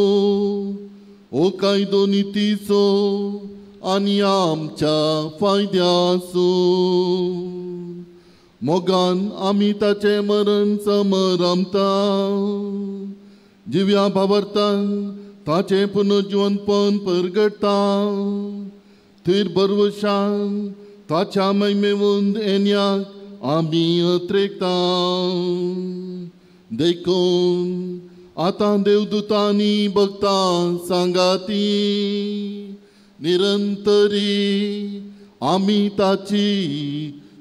ओ कायदो नितीचो आनी आमच्या फायद्याचो मोगान आमी ताचें मरण समरमता. जिव्या भावार्थान ताचें पुनर्जिवनपण परगटा. थीर बरवशान ताच्या महिमेवंत येण्याक आमी अत्रेकता. देखून आतां देवदूतांनी भक्तां सांगाती निरंतरी आमी ताची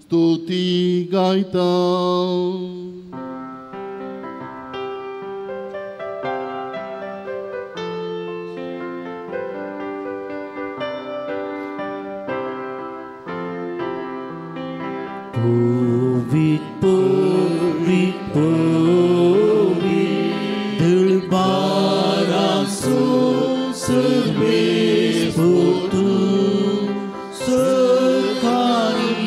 स्तुती गायता. पवित्र पवित्र पवित्र दळबारासो सर्वेस्पोर तूं सरकारी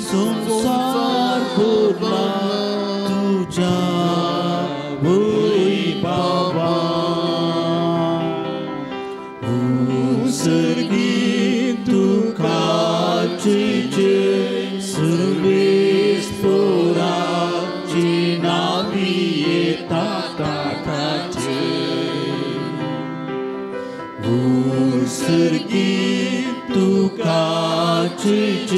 संवसार भरला तुज्या वैभवान. सर्गी तुका जय सर्वेस्पोराची नावी येता ताचे. सर्गी तुका जय,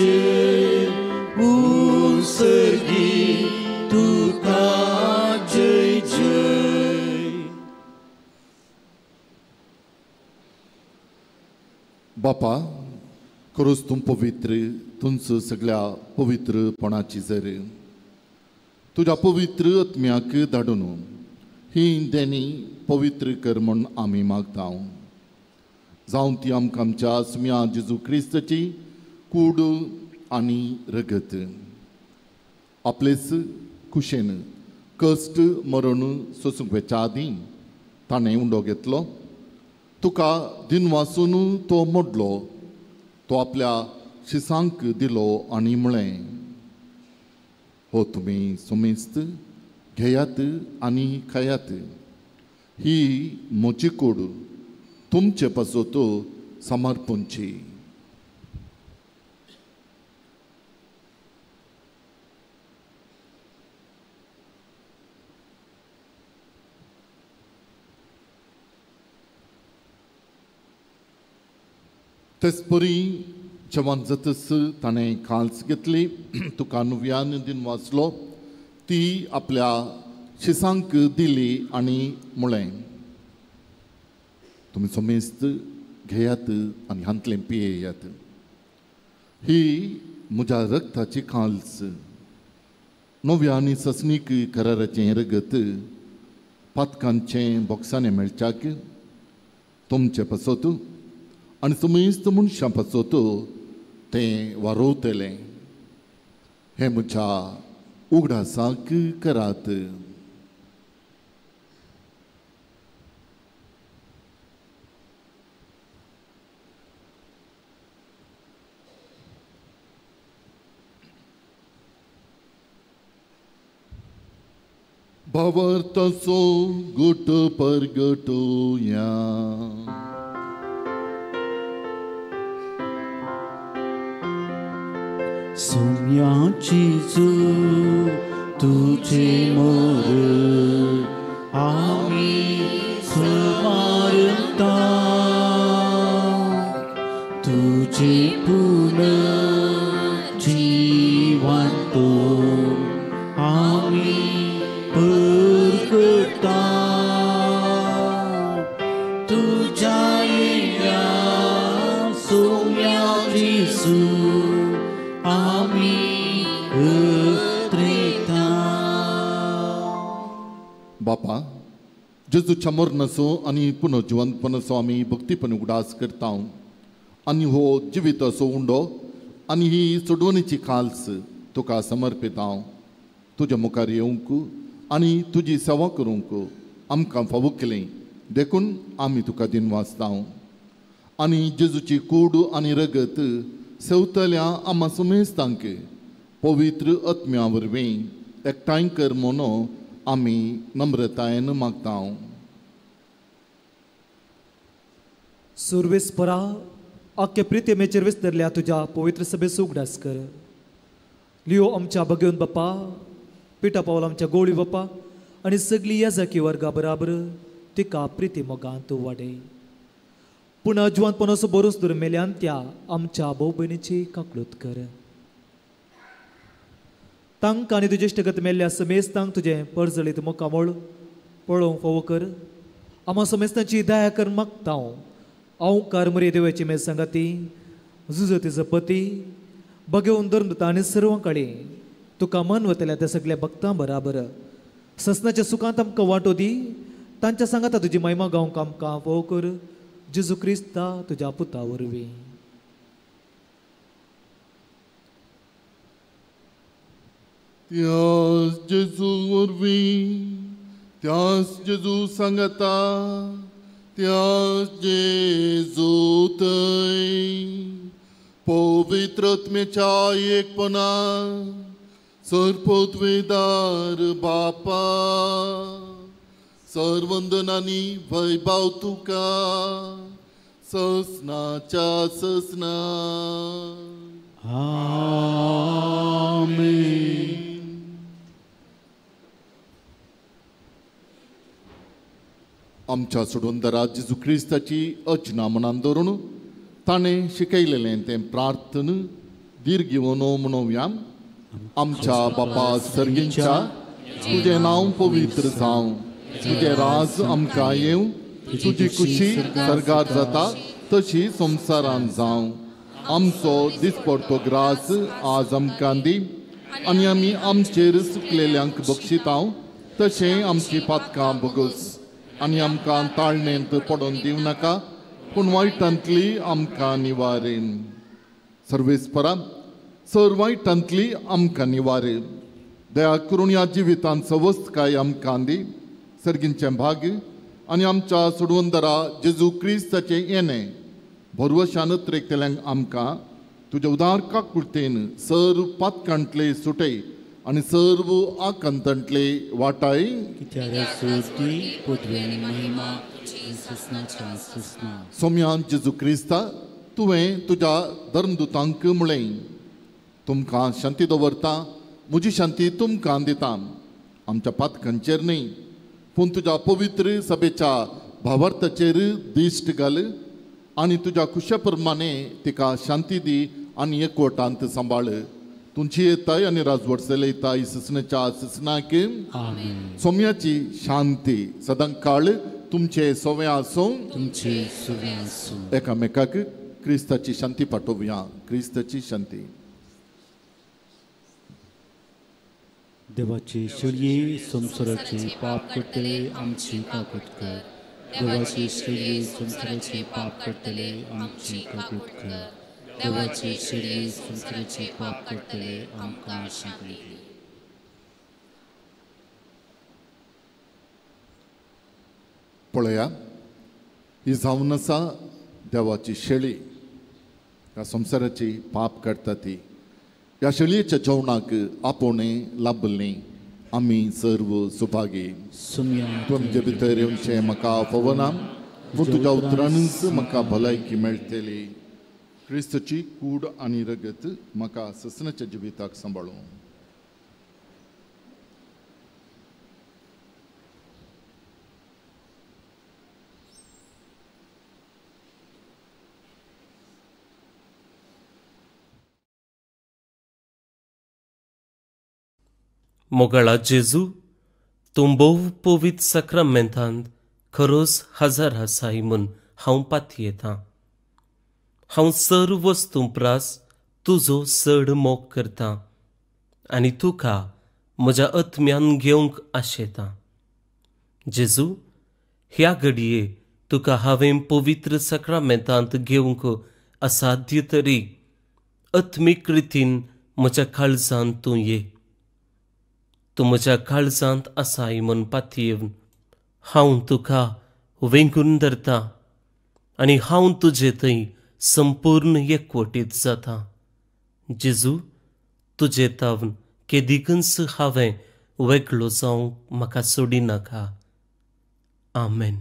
सर्गी तुका जय जय. बापा, खरोच तूं पवित्र, तुमचो सगळ्या पवित्रपणाची जर तुज्या पवित्र आत्म्याक धाडून ही देणी पवित्र कर म्हूण आमी मागता. जावं ती आमकां आमच्या सुम्या जेजू क्रिस्ताची कूड आनी रगत आपलेच कुशेन कश्ट मरण सोसूंक वेच्या आदीं ताणें उंडो घेतलो. तुका दिनवासून तो मोडलो. तो आपल्या शिसांक दिलो आनी म्हळें, हो तुमी सुमेस्त घेयात आनी खायात. ही म्हजी कूड तुमचे पासत समर्पणची. तेचपरी जेवण जातच ताणें काल्स घेतली, तुका नुव्यान दिन वाचलो, ती आपल्या शिसांक दिली आनी म्हळें, तुमी समेस्त घेयात आनी हांतलें पियेयात. ही म्हज्या रक्ताची काल्स, नव्या आनी ससनीक कराराचें रगत पातकांचें बोक्सांनी मेळच्याक तुमचे पासत आनी समेस्त मनशां पासत तें वारोवतलें. हें म्हज्या उगडासाक करात. भावार्थाचो गुट परगटुया. सोम्याची जू तुझे मोर आमी सुमारता तुझे पुन जिवंतो आमी परगटा तुझ्या येण्या सोम्या जेजू आमी उतरेता. बापा, जेजूच्या मरणाचो आनी पुनर्जिवंतपणाचो आमी भक्तीपण उगडास करता आनी हो जिविताचो उंडो आनी ही सोडवणीची खाल्स तुका समर्पिता. तुज्या मुखार येवंक आनी तुजी सेवा करूंक आमकां फावो केलें देखून आमी तुका दिनवासता. आनी जेजूची कूड आनी रगत सेवतल्या आमा सुमेस्तांक पवित्र आत्म्या वरवीं एकठांय कर म्हणून आमी नम्रतायेन मागता. सुर्वेस्परा आख्खे प्रितेमेचेर विस्तरल्या तुज्या पवित्र सभेचो उगडास कर. लियो आमच्या भगेवन बाप्पा, पिटा पावल आमच्या गोळी बाप्पा आनी सगळी याजाकी वर्गा बराबर तिका प्रिती मोगांत वाडय. पूण अजवानपणाचो बरोच दूर मेल्यान त्या आमच्या भाव भयणीची काकळूत कर. तांकां आनी तुजे इश्टगत मेल्ल्या समेस्तांक तुजें परजळीत मुखामळ पळोवंक फावो कर. आमा समेस्तांची दया कर मागता हांव. हांव कारमरी देवाची मे सांगाती जुजतीचो पती बगेवन धर्मदूता आनी सर्वां कडेन तुका मन वतल्या त्या सगल्या भक्तां बराबर ससनाच्या सुखांत आमकां वांटो दी. तांच्या सांगाता तुजी महिमा गावंक आमकां फावो कर. जेजू क्रिस्ता तुज्या पुता वरवीं. त्यास जेजू वरवीं, त्यास जेजू सांगता, त्यास जेजू थंय पवित्र आत्म्याच्या एकपणा सर्वपदवेदार बापा सर्वंदनानी वैभव तुका ससनाच्या ससना. आमेन. आमच्या सोडवणदारा जेजू क्रिस्ताची अजना मनान धरून ताणें शिकयलेलें तें प्रार्थन दीर्घ घेवन म्हणोवया. आमच्या बापा सर्गींच्या, तुजें नांव पवित्र जावं, तुजें राज आमकां येवं, तुजी खुशी सर्गार जाता तशी संवसारान जावं. आमचो दिसपडतो ग्रास आज आमकां दी आनी आमी आमचेर चुकलेल्यांक बक्षितांव तशें आमची पातकां भोगस आनी आमकां ताळणेंत पडोवन दिवं नाका पूण वायटांतली आमकां निवारेन. सर्वेस्परा सर वायटांतली आमकां निवारे. दया करून ह्या जिवितांत सवस्तकाय आमकां दी. सर्गींचें भाग्य आनी आमच्या सोडवणदारा जेजू क्रिस्ताचें येणें भरवशान उतरेकतल्यांक आमकां तुज्या उदार काकुळतेन सर्व पातकांतले सुटय आनी सर्व आकांतांतले वाटाय. सोम्यान जेजू क्रिस्ता तुवें तुज्या धर्मदूतांक म्हळें, तुमकां शांती दवरता, म्हजी शांती तुमकां दिता. आमच्या पातकांचेर न्हय पूण तुज्या पवित्र सभेच्या भावार्थाचेर दिश्ट घाल आनी तुज्या खुशा प्रमाणे तिका शांती दी आनी एकवटांत सांबाळ. तुमची येताय आनी राजवट चलयताय ससनाच्या ससनाक. सोम्याची शांती सदां काळ तुमचे सोवे आसूं, तुमचे सोवे आसूं. एकामेकाक क्रिस्ताची शांती पाठोवया. क्रिस्ताची शांती. देवाचे शिळये संवसाराचे पाप करतले आमची काकूत कर. देवाचे शिळये संवसाराचे पाप करतले आमची काकूत कर. देवाचे शेळये संवसाराचे पाप काडटले, आमकां शांती दी. पळया, ही जावन आसा देवाची शेळी, ह्या संवसाराची पाप काडटा ती. ह्या शेळयेच्या जेवणाक आपोवणें लाभलें आमी सर्व सुभागी. तुमचे भितर येवचें म्हाका फावना, पूण तुज्या उतरानूच म्हाका भलायकी मेळटली. क्रिस्तची कूड आनी रगत म्हाका ससनाच्या जिविताक सांबाळूं. मोगाळा जेजू, तूं भोव पवित्र साक्रामेंतांत खरोच हजर आसाय म्हूण हांव पातयेतां. हांव सर्व वस्तूं प्रास तुजो चड मोग करतां आनी तुका म्हज्या आत्म्यान घेवंक आशेतां. जेजू, ह्या घडये तुका हांवें पवित्र साक्रामेंतांत घेवंक असाध्य तरी आत्मीक रितीन म्हज्या काळजांत तूं ये. तूं म्हज्या काळजांत आसाय म्हूण पातयेवन हांव तुका वेंगून धरतां आनी हांव तुजे थंय संपूर्ण एकवटीत जाता. जेजू, तुजे तावन केदिकूच हांवें वेगळो जावंक म्हाका सोडिनाका. आमेन.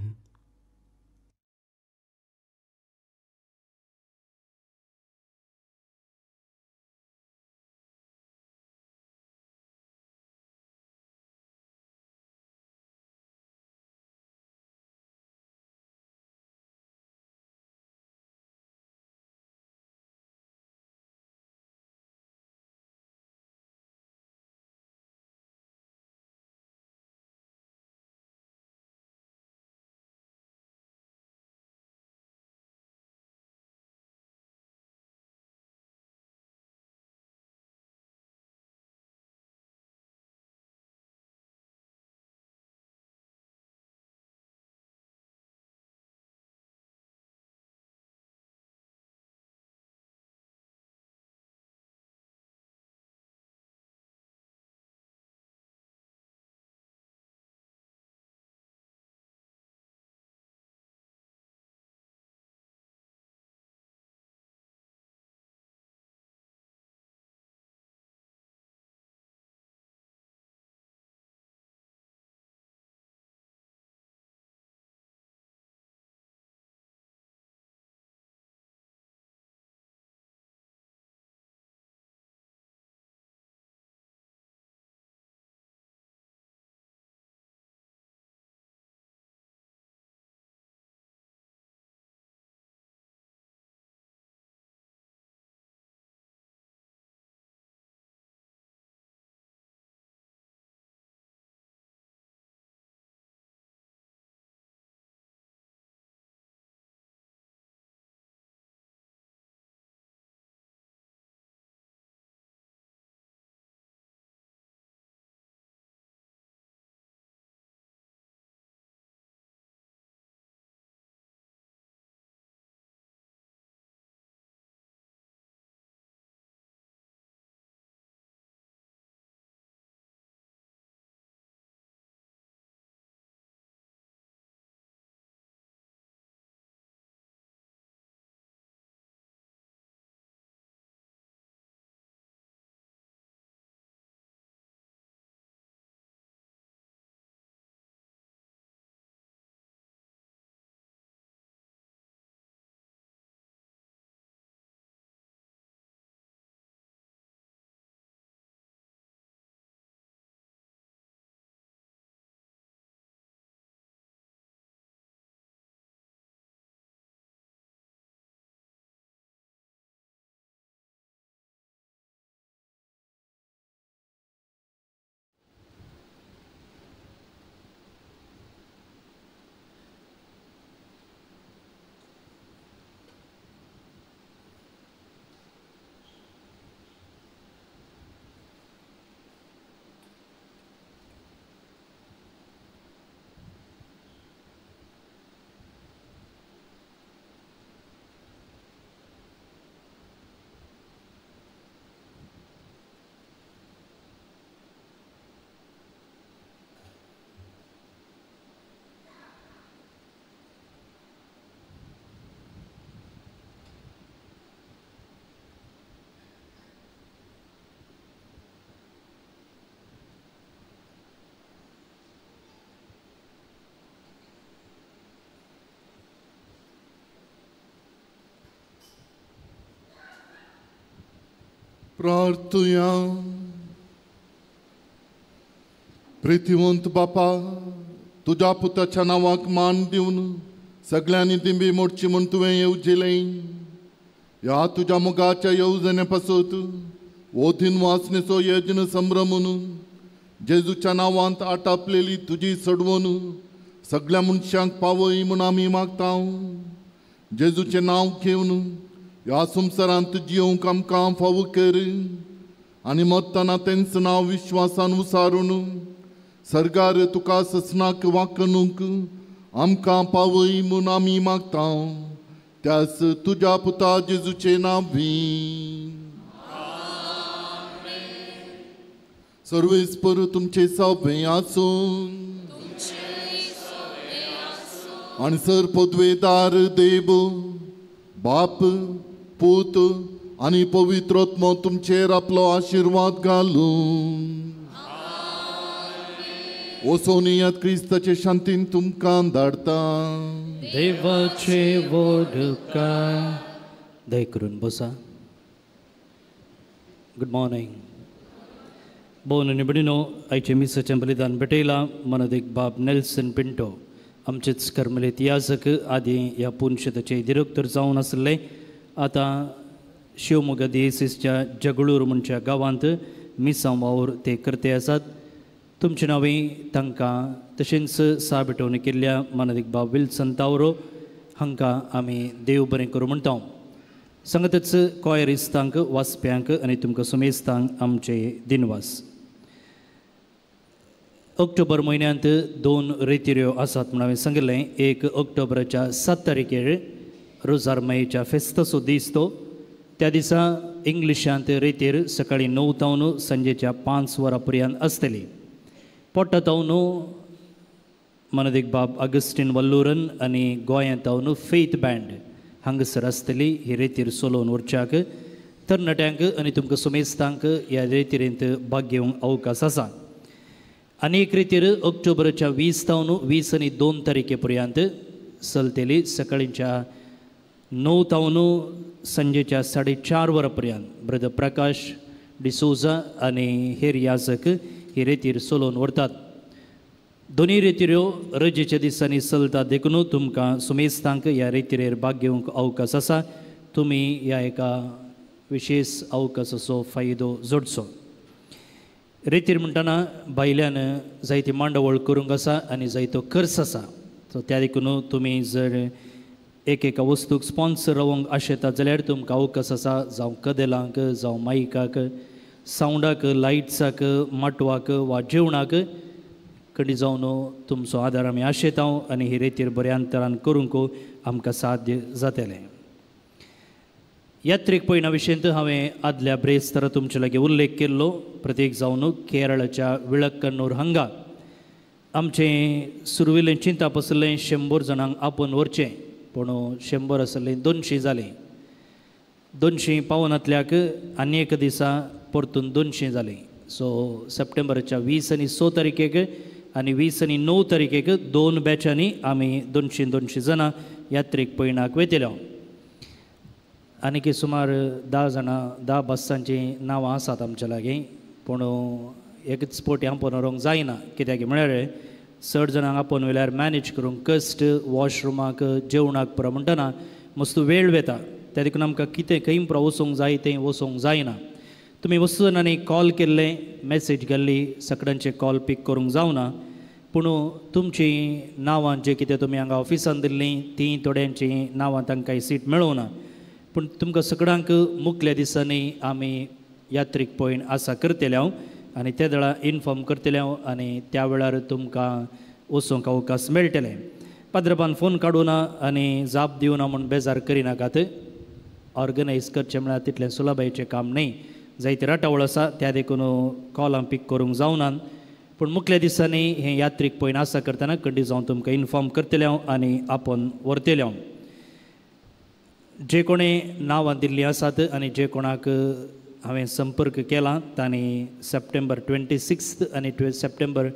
प्रार्थुया. प्रितिवंत बापा, तुज्या पुताच्या नांवाक मान दिवन सगळ्यांनी दिंबी मोडची म्हूण तुवें येवजिलें. ह्या तुज्या मोगाच्या येवजणे पासत हो दिनवासनेचो यज्ञ संभ्रमून जेजूच्या नांवांत आटापलेली तुजी सडवून सगळ्या मनशांक पावय म्हूण आमी मागता. जेजूचें नांव घेवन ह्या संवसारांत जियोवंक आमकां फावो कर आनी मरतना तेंच नांव विश्वासान उसारून सरकार तुका ससनाक वाकणूक आमकां पावय म्हूण आमी मागता. त्यास तुज्या पुता जेजूचें नांव. सर्वेस्पर तुमचे सभे आसूं आनी सर पदवेदार देव बाप पूत आनी पवित्र आत्मो तुमचेर आपलो आशिर्वाद घालूं. वसोनियात क्रिस्ताचे शांतीन तुमकां धाडता. देवाचे वोडका दय करून बसा. Good morning. भोवन आनी भयणीनो, आयचें मिसाचें बलिदान भेटयलां मनदीक बाब नेल्सन पिंटो, आमचेच कर्मलेत याजक, आदी ह्या पुनशेताचे दिरक्तर जावन आसले. आतां शिवमोगा दियेसीसच्या जगळूर म्हणच्या गांवांत मिसांव वावर ते करते आसात. तुमचे नांवी तांकां तशेंच सा भेटवणी केल्ल्या मानदीक बाब विल्सन तावरो हांकां आमी देव बरें करूं म्हणटा. सांगतच कॉयरिस्तांक, वाचप्यांक आनी तुमकां सुमेस्तांक आमचे दिनवास. ऑक्टोबर म्हयन्यांत 2 रेतिऱ्यो आसात म्हूण हांवें सांगिल्लें. 1 ऑक्टोबराच्या 7 तारखेर रोजार मायेच्या फेस्ताचो दीस तो. त्या दिसा इंग्लिशांत रेतीर सकाळीं 9 तावन सांजेच्या 5 वरां पर्यंत आसतली. पोटा तावन मनदीक बाब अगस्टीन वल्लूरन आनी गोंयांत तावन फेथ बँड हांगासर आसतली. ही रेतीर चलोवन व्हरच्याक तरणाट्यांक आनी तुमकां सुमेस्तांक ह्या रेतिरेंत भाग घेवंक अवकाश आसा. आनी एक रेतीर ऑक्टोबराच्या 20 तावन 20 आनी 2 तारखे पर्यंत चलतली. सकाळींच्या 9 तावन सांजेच्या 4:30 वरां पर्यंत ब्रदर प्रकाश डिसोजा आनी हेर याजक ही रेतीर चलोवन व्हरतात. दोनूय रेतिऱ्यो रजेच्या दिसांनी चलतात देखून तुमकां सुमेस्तांक ह्या रेतिरेर भाग घेवंक अवकाश आसा. तुमी ह्या एका विशेश अवकाशाचो फायदो जोडचो. रेतीर म्हणटना भायल्यान जायती मांडावळ करूंक आसा आनी जायतो खर्च आसा. सो त्या देखून तुमी जर एक एका वस्तूक स्पॉन्सर रावंक आशेतात जाल्यार तुमकां अवकाश आसा. जावं कदेलांक, जावं मायकाक, सावंडाक, लायट्साक, माटवाक वा जेवणाक कडी जावन तुमचो आदार आमी आशेता आनी ही रेतीर बऱ्या अंतरान करूंक आमकां साध्य जातलें. यात्रीक पयणा विशयंत हांवें आदल्या ब्रेस्तारा तुमचे लागीं उल्लेख केल्लो. प्रत्येक जावन केरळाच्या विळक्कन्नूर हांगा आमचें सुरवेलें चिंताप आसलें 100 जाणांक आपोवन व्हरचें, पूण 100 आसलें 200 जालें. 200 पावनातल्याक आनी एक दिसा परतून 200 जालें. सो सप्टेंबराच्या 20 आनी 6 तारखेक आनी 20 आनी 9 तारखेक 2 बॅचांनी आमी 200-200 जाणां यात्रेक पयणाक वयतले. आनीक सुमार 10 जाणां 10 बसांचीं नांवां आसात आमच्या लागीं, पूण एकच पटी आपोवन व्हरूंक जायना. कित्याक म्हळ्यार चड जाणांक आपोवन व्हेल्यार मॅनेज करूंक कश्ट, वॉशरुमाक, जेवणाक पुरो म्हणटना मस्त वेळ वता. त्या देखून आमकां कितें खंय पुरो वचूंक जाय तें वचूंक जायना. तुमी वस्तू जाणांनी कॉल केल्ले, मॅसेज घाल्ली, सगळ्यांचे कॉल पीक करूंक जावना, पूण तुमचीं नांवां जे कितें तुमी हांगा ऑफिसान दिल्लीं तीं थोड्यांचीं नांवां तांकां सीट मेळोवना. पूण तुमकां सगळ्यांक मुखल्या दिसांनी आमी यात्रीक पॉयंट आसा करतले हांव आनी त्या वेळार इन्फॉर्म करतले हांव आनी त्या वेळार तुमकां वचूंक अवकाश मेळटले. पाद्रपान फोन काडूना आनी जाप दिवना म्हूण बेजार करिनाकात. ऑर्गनायज करचें म्हळ्यार तितलें सुलभायेचें काम न्हय, जायती राटावळ आसा, त्या देखून कॉलां पीक करूंक जावना. पूण मुखल्या दिसांनी हें यात्रीक पॉयंट आसा करतना कंडी जावन तुमकां इन्फॉर्म करतले हांव आनी आपोवन व्हरतले हांव. जे कोणें नांवां दिल्लीं आसात आनी जे कोणाक हांवें संपर्क केला तांणी सप्टेंबर 26 आनी सप्टेंबर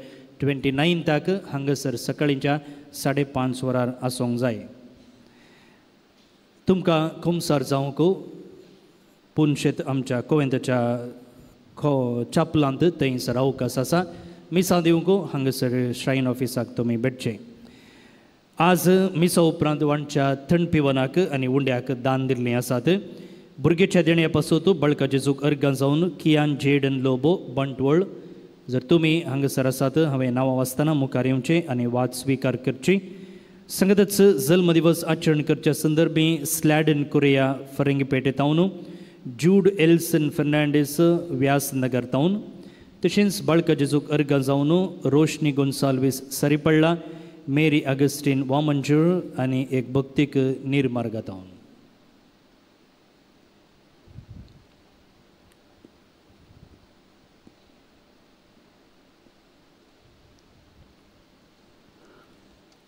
29 हांगासर सकाळींच्या 5:30 वरार आसूंक जाय. तुमकां कुमसार जावंक पुनशेत आमच्या कोवेंताच्या चापलांत थंयसर अवकाश आसा. मिसां दिवंक हांगासर श्रायन ऑफिसाक तुमी भेटचे. आज मिसा उपरांत वांटच्या थंड पिवनाक आनी उंड्याक दान दिल्लीं आसात. भुरग्याच्या देण्या पासून बळका जेजूक अर्गां जावन कियान जेडन लोबो बंटवळ. जर तुमी हांगासर आसात हांवें नांवां वाचतना मुखार येवचें आनी वाद स्विकार करची. संगतच जल्मदिवस आचरण करच्या संदर्भी स्लॅडन कोरिया फरंगीपेटे तावन, जूड एल्सन फर्नांडीस व्यासनगर तावन, तशेंच बाळका जेजूक अर्गां जावन रोशनी गोन्साल्वीस सरीपडला, मेरी अगस्टीन वामंजूर आनी एक भक्तीक निर्मार्गा तावन.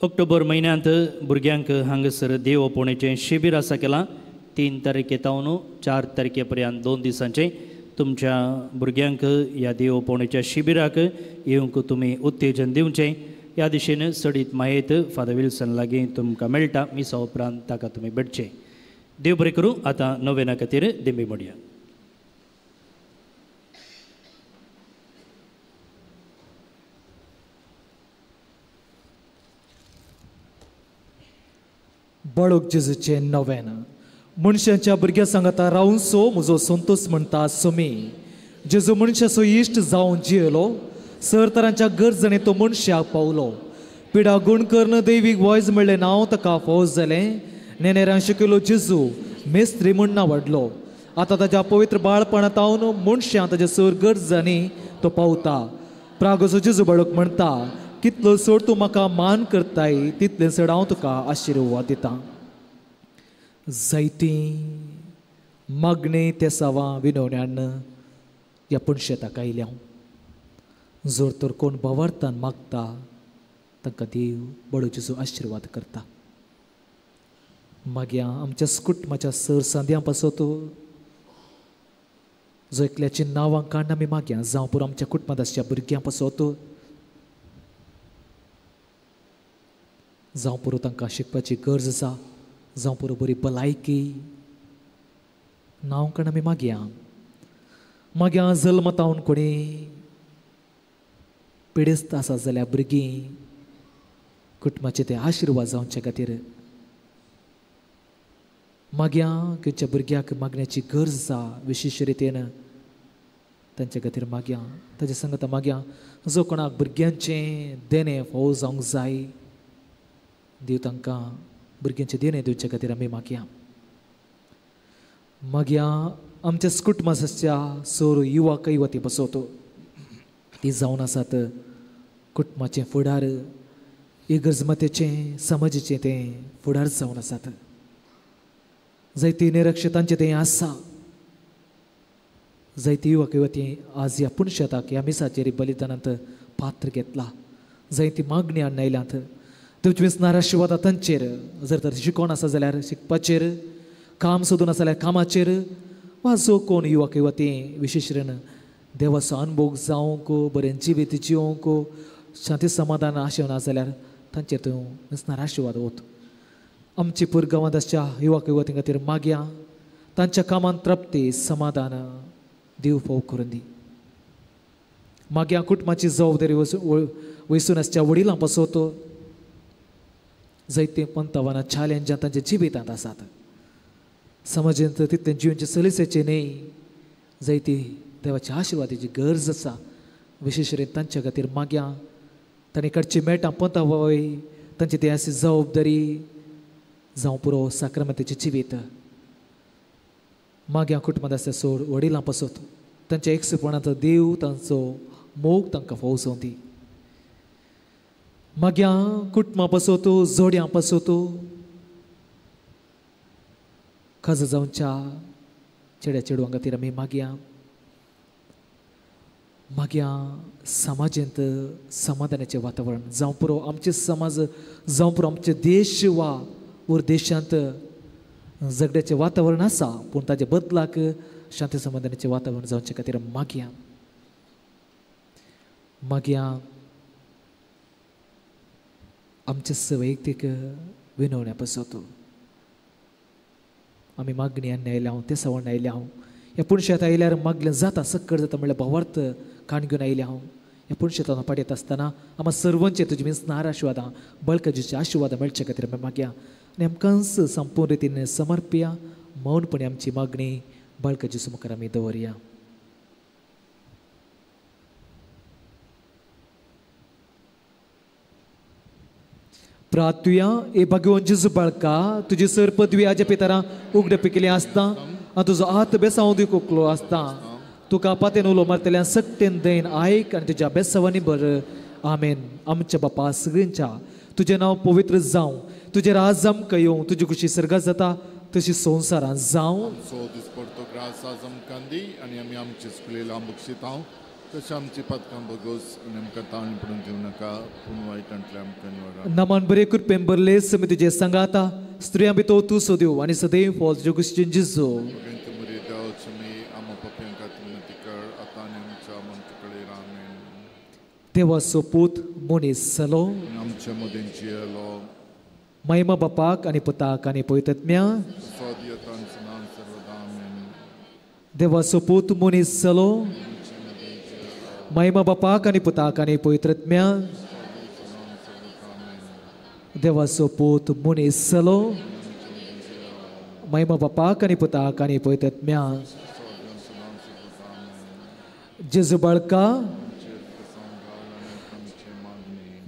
ऑक्टोबर म्हयन्यांत भुरग्यांक हांगासर देव आपोवण्याचें शिबीर आसा केलां. 3 तारखे तावन 4 तारखे पर्यंत 2 दिसांचें तुमच्या भुरग्यांक ह्या देव आपोवण्याच्या शिबिराक येवंक तुमी उत्तेजन दिवचें. ह्या दिशेन चडीत म्हायत फादर विल्सन लागीं तुमकां मेळटा. मिसा उपरांत ताका तुमी भेटचें. देव बरें करूं. आतां नोवेना खातीर दिंबी मोडया. बाळक जेजूचें नवेन मनशाच्या भुरग्या सांगाता रावूनसो म्हजो संतोष म्हणटा सोमी. जेजू मनशाचो इश्ट जावन जियेलो, सर तरांच्या गरजांनी तो मनशाक पावलो. पिडा गुण करून दैवीक वॉयज म्हणलें नांव ताका फौज जालें. नेनेरान शिकयलो जेजू मेस्त्री म्हूण नांव वाडलो. आतां ताच्या पवित्र बाळपणांत मनशां ताच्या सर गरजांनी तो पावता. प्रागोचो जेजू बाळक म्हणटा, कितलो चड तूं म्हाका मान करताय तितलें चड हांव तुका आशिर्वाद दितां. जायतीं मागणी तेसावां विनवण्यान ह्या पणशेताक आयल्या. जर तर कोण भावार्थान मागता तांकां देव बडो जेजू आशिर्वाद करता. मागीर आमच्या कुटुंबाच्या सर सांद्यां पासत जो एकल्याची नांवां काडून आमी मागया, जावं पुरो आमच्या कुटुंबांत आसच्या भुरग्यां पासत, जावं पुरो तांकां शिकपाची गरज आसा, जावं पुरो बरी भलायकी, नांव काडून आमी मागया. मागया जल्मतावन कोणी पिडेस्त आसा जाल्यार भुरगीं कुटुंबाचे ते आशिर्वाद जावचे खातीर मागया. खंयच्या भुरग्याक मागण्याची गरज आसा विशेश रितीन तांच्या खातीर मागया. ताच्या सांगता मागया जो कोणाक भुरग्यांचें देणें फावो जावंक जाय देव तांकां भुरग्यांचें देणें दिवचे खातीर आमी मागया. मागया आमच्या कुटुंबाच्या सोर युवा कैवती बसवतो ती जावन आसात कुटुंबाचें फुडार, इगर्जमातेचें समाजाचें तें फुडार जावन आसात. जायती निरक्षतांचें तें आसा. जायती युवा युवती आज ह्या पुणशेताक ह्या मिसाचेर बलिदानांत पात्र घेतला. जायती मागणी हाडून आयल्यात. तुमची विसणार आशिर्वाद तांचेर, जर तर शिकोण आसा जाल्यार शिकपाचेर, काम सोदून आसा जाल्यार कामाचेर, वा जो कोण युवक युवती विशेश रण देवाचो अनुभव जावंक, बरें जिवीत जिवंक, शांती समाधान आशेवन आसा जाल्यार तांचेर तूं विसणार आशिर्वाद वत. आमची पुरगांवांत आसच्या युवक युवती खातीर मागया तांच्या कामांत तृप्ती समाधान देव फाव करून दी. मागया कुटुंबाची जबाबदारी वयसून आसच्या वडिलां पासत जायते पंतवानां चॅलेंजां तांच्या जिवितांत आसात. समाजांत तितलें जिवनचें सलीसेचें न्हय, जायती देवाच्या आशिर्वादाची गरज आसा. विशेश रीत तांच्या खातीर मागया तांणी काडची मेटां पंता वय तांची ती आसी जबाबदारी जावं पुरो साक्रमेंताचें जिवीत. मागया कुटुंबांत आसता सोड वडिलां पासत तांच्या एकसुपणांत देव तांचो मोग तांकां फावो जावं दी. मागया कुटुंबां पासत, जोड्यां पासत, खाजा जावच्या चेड्या चेडवां खातीर आमी मागया. मागया समाजेंत समाधानाचें वातावरण जावं पुरो आमचे समाज, जावं पुरो आमचे देश वा वर देशांत झगड्याचें वातावरण आसा, पूण ताजे बदलाक शांती समाधानाचें वातावरण जावचे खातीर मागया. मागया आमचे वैयक्तीक विनवण्या पासत आमी मागणी आनी आयल्या, ते सवण आयल्या. ह्या पुणशेत आयल्यार मागलें जाता सक्कड जाता म्हणल्यार भावार्थ काण घेवन आयलें हांव. ह्या पुणशेतान पाटयत आसतना आमकां सर्वांचे तुजी मिसनार आशिर्वादां बळकाजीचे आशिर्वादां मेळचे खातीर आमी मागया आनी आमकांच संपूर्ण रितीन समर्पया. मौनपणे आमची मागणी बाळका जेजू मुखार आमी दवरया. प्रार्थुया. ए भगवान जेजू बाळका, तुजी सर पदवी आज्या पितरां उगडे पिकिल्ली आसता आनी तुजो हात बेसांव दिकुकलो आसता. तुका पातेन उलो मारतल्या सक्तेन दयन आयक आनी तुज्या बेसावांनी बर. आमेन. आमच्या बापा सगळ्यांच्या तुजें नांव पवित्र जावं, तुजें राज आमकां येवं, तुजी खुशी सर्गात जाता तशी संवसारांत जावं. सो दिसपडतो ग्रास आज आमकां दी आनी आमी आमचे चुकलेले बक्षितांव तशें आमची पदकां बगोस आनी आमकां ताण पडून दिवं नाका, पूण वायटांतलें आमकां निवडा. नमन बरे कृपेन भरले समी तुजें सांगाता, स्त्रियां भितर तूं सोद्यो आनी सदैव फॉल तुज्यो कुशीन जेजू. देवाचो पूत मनीस जालो, आमच्या मदें जियेलो. महिमा बापाक आनी पुताक आनी पवित्र. देवाचो पूत मनीस जालो, महिमा बापाक आनी पुताक आनी पवित्र. देवाचो पूत मनीस जालो, महिमा बापाक आनी पुताक आनी पवित्र. जेजू बाळका,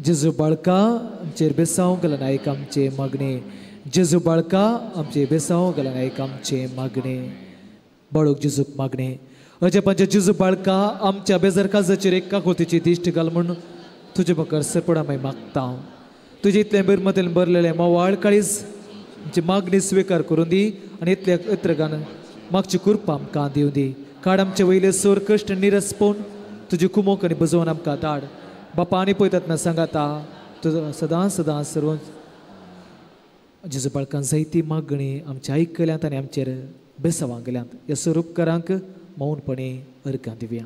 जेजू बाळका आमचेर बेसांव घालून आयक आमचे मागणे. जेजू बाळका आमचे बेसांव घालून आयक आमचे मागणे. बाळूक जेजूक मागणे. अजपांचे जेजू बाळका आमच्या बेजार काजाचेर एक काकुळतीची दिश्ट घाल म्हूण तुजे मुखार सरपडा मागीर मागता. तुजे इतलें बिरमतेन भरलेलें म्होंवाळ काळीज आमची मागणी स्विकार करून दी आनी इतल्या इत्रगान मागची कृपा आमकां दिवं दी. काड आमचे वयले सोर कश्ट निरस पळोवन तुजी कुमोक आनी बजोवन आमकां धाड. बापा आनी पळयतात ना सांगाता तुजो सदां सदां सर्व जेजू बाळकान जायती मागणी आमच्या आयकल्यांत आनी आमचेर बेसावां गेल्यांत. ह्या स्वरूपकारांक मौनपणे अर्घां दिवया.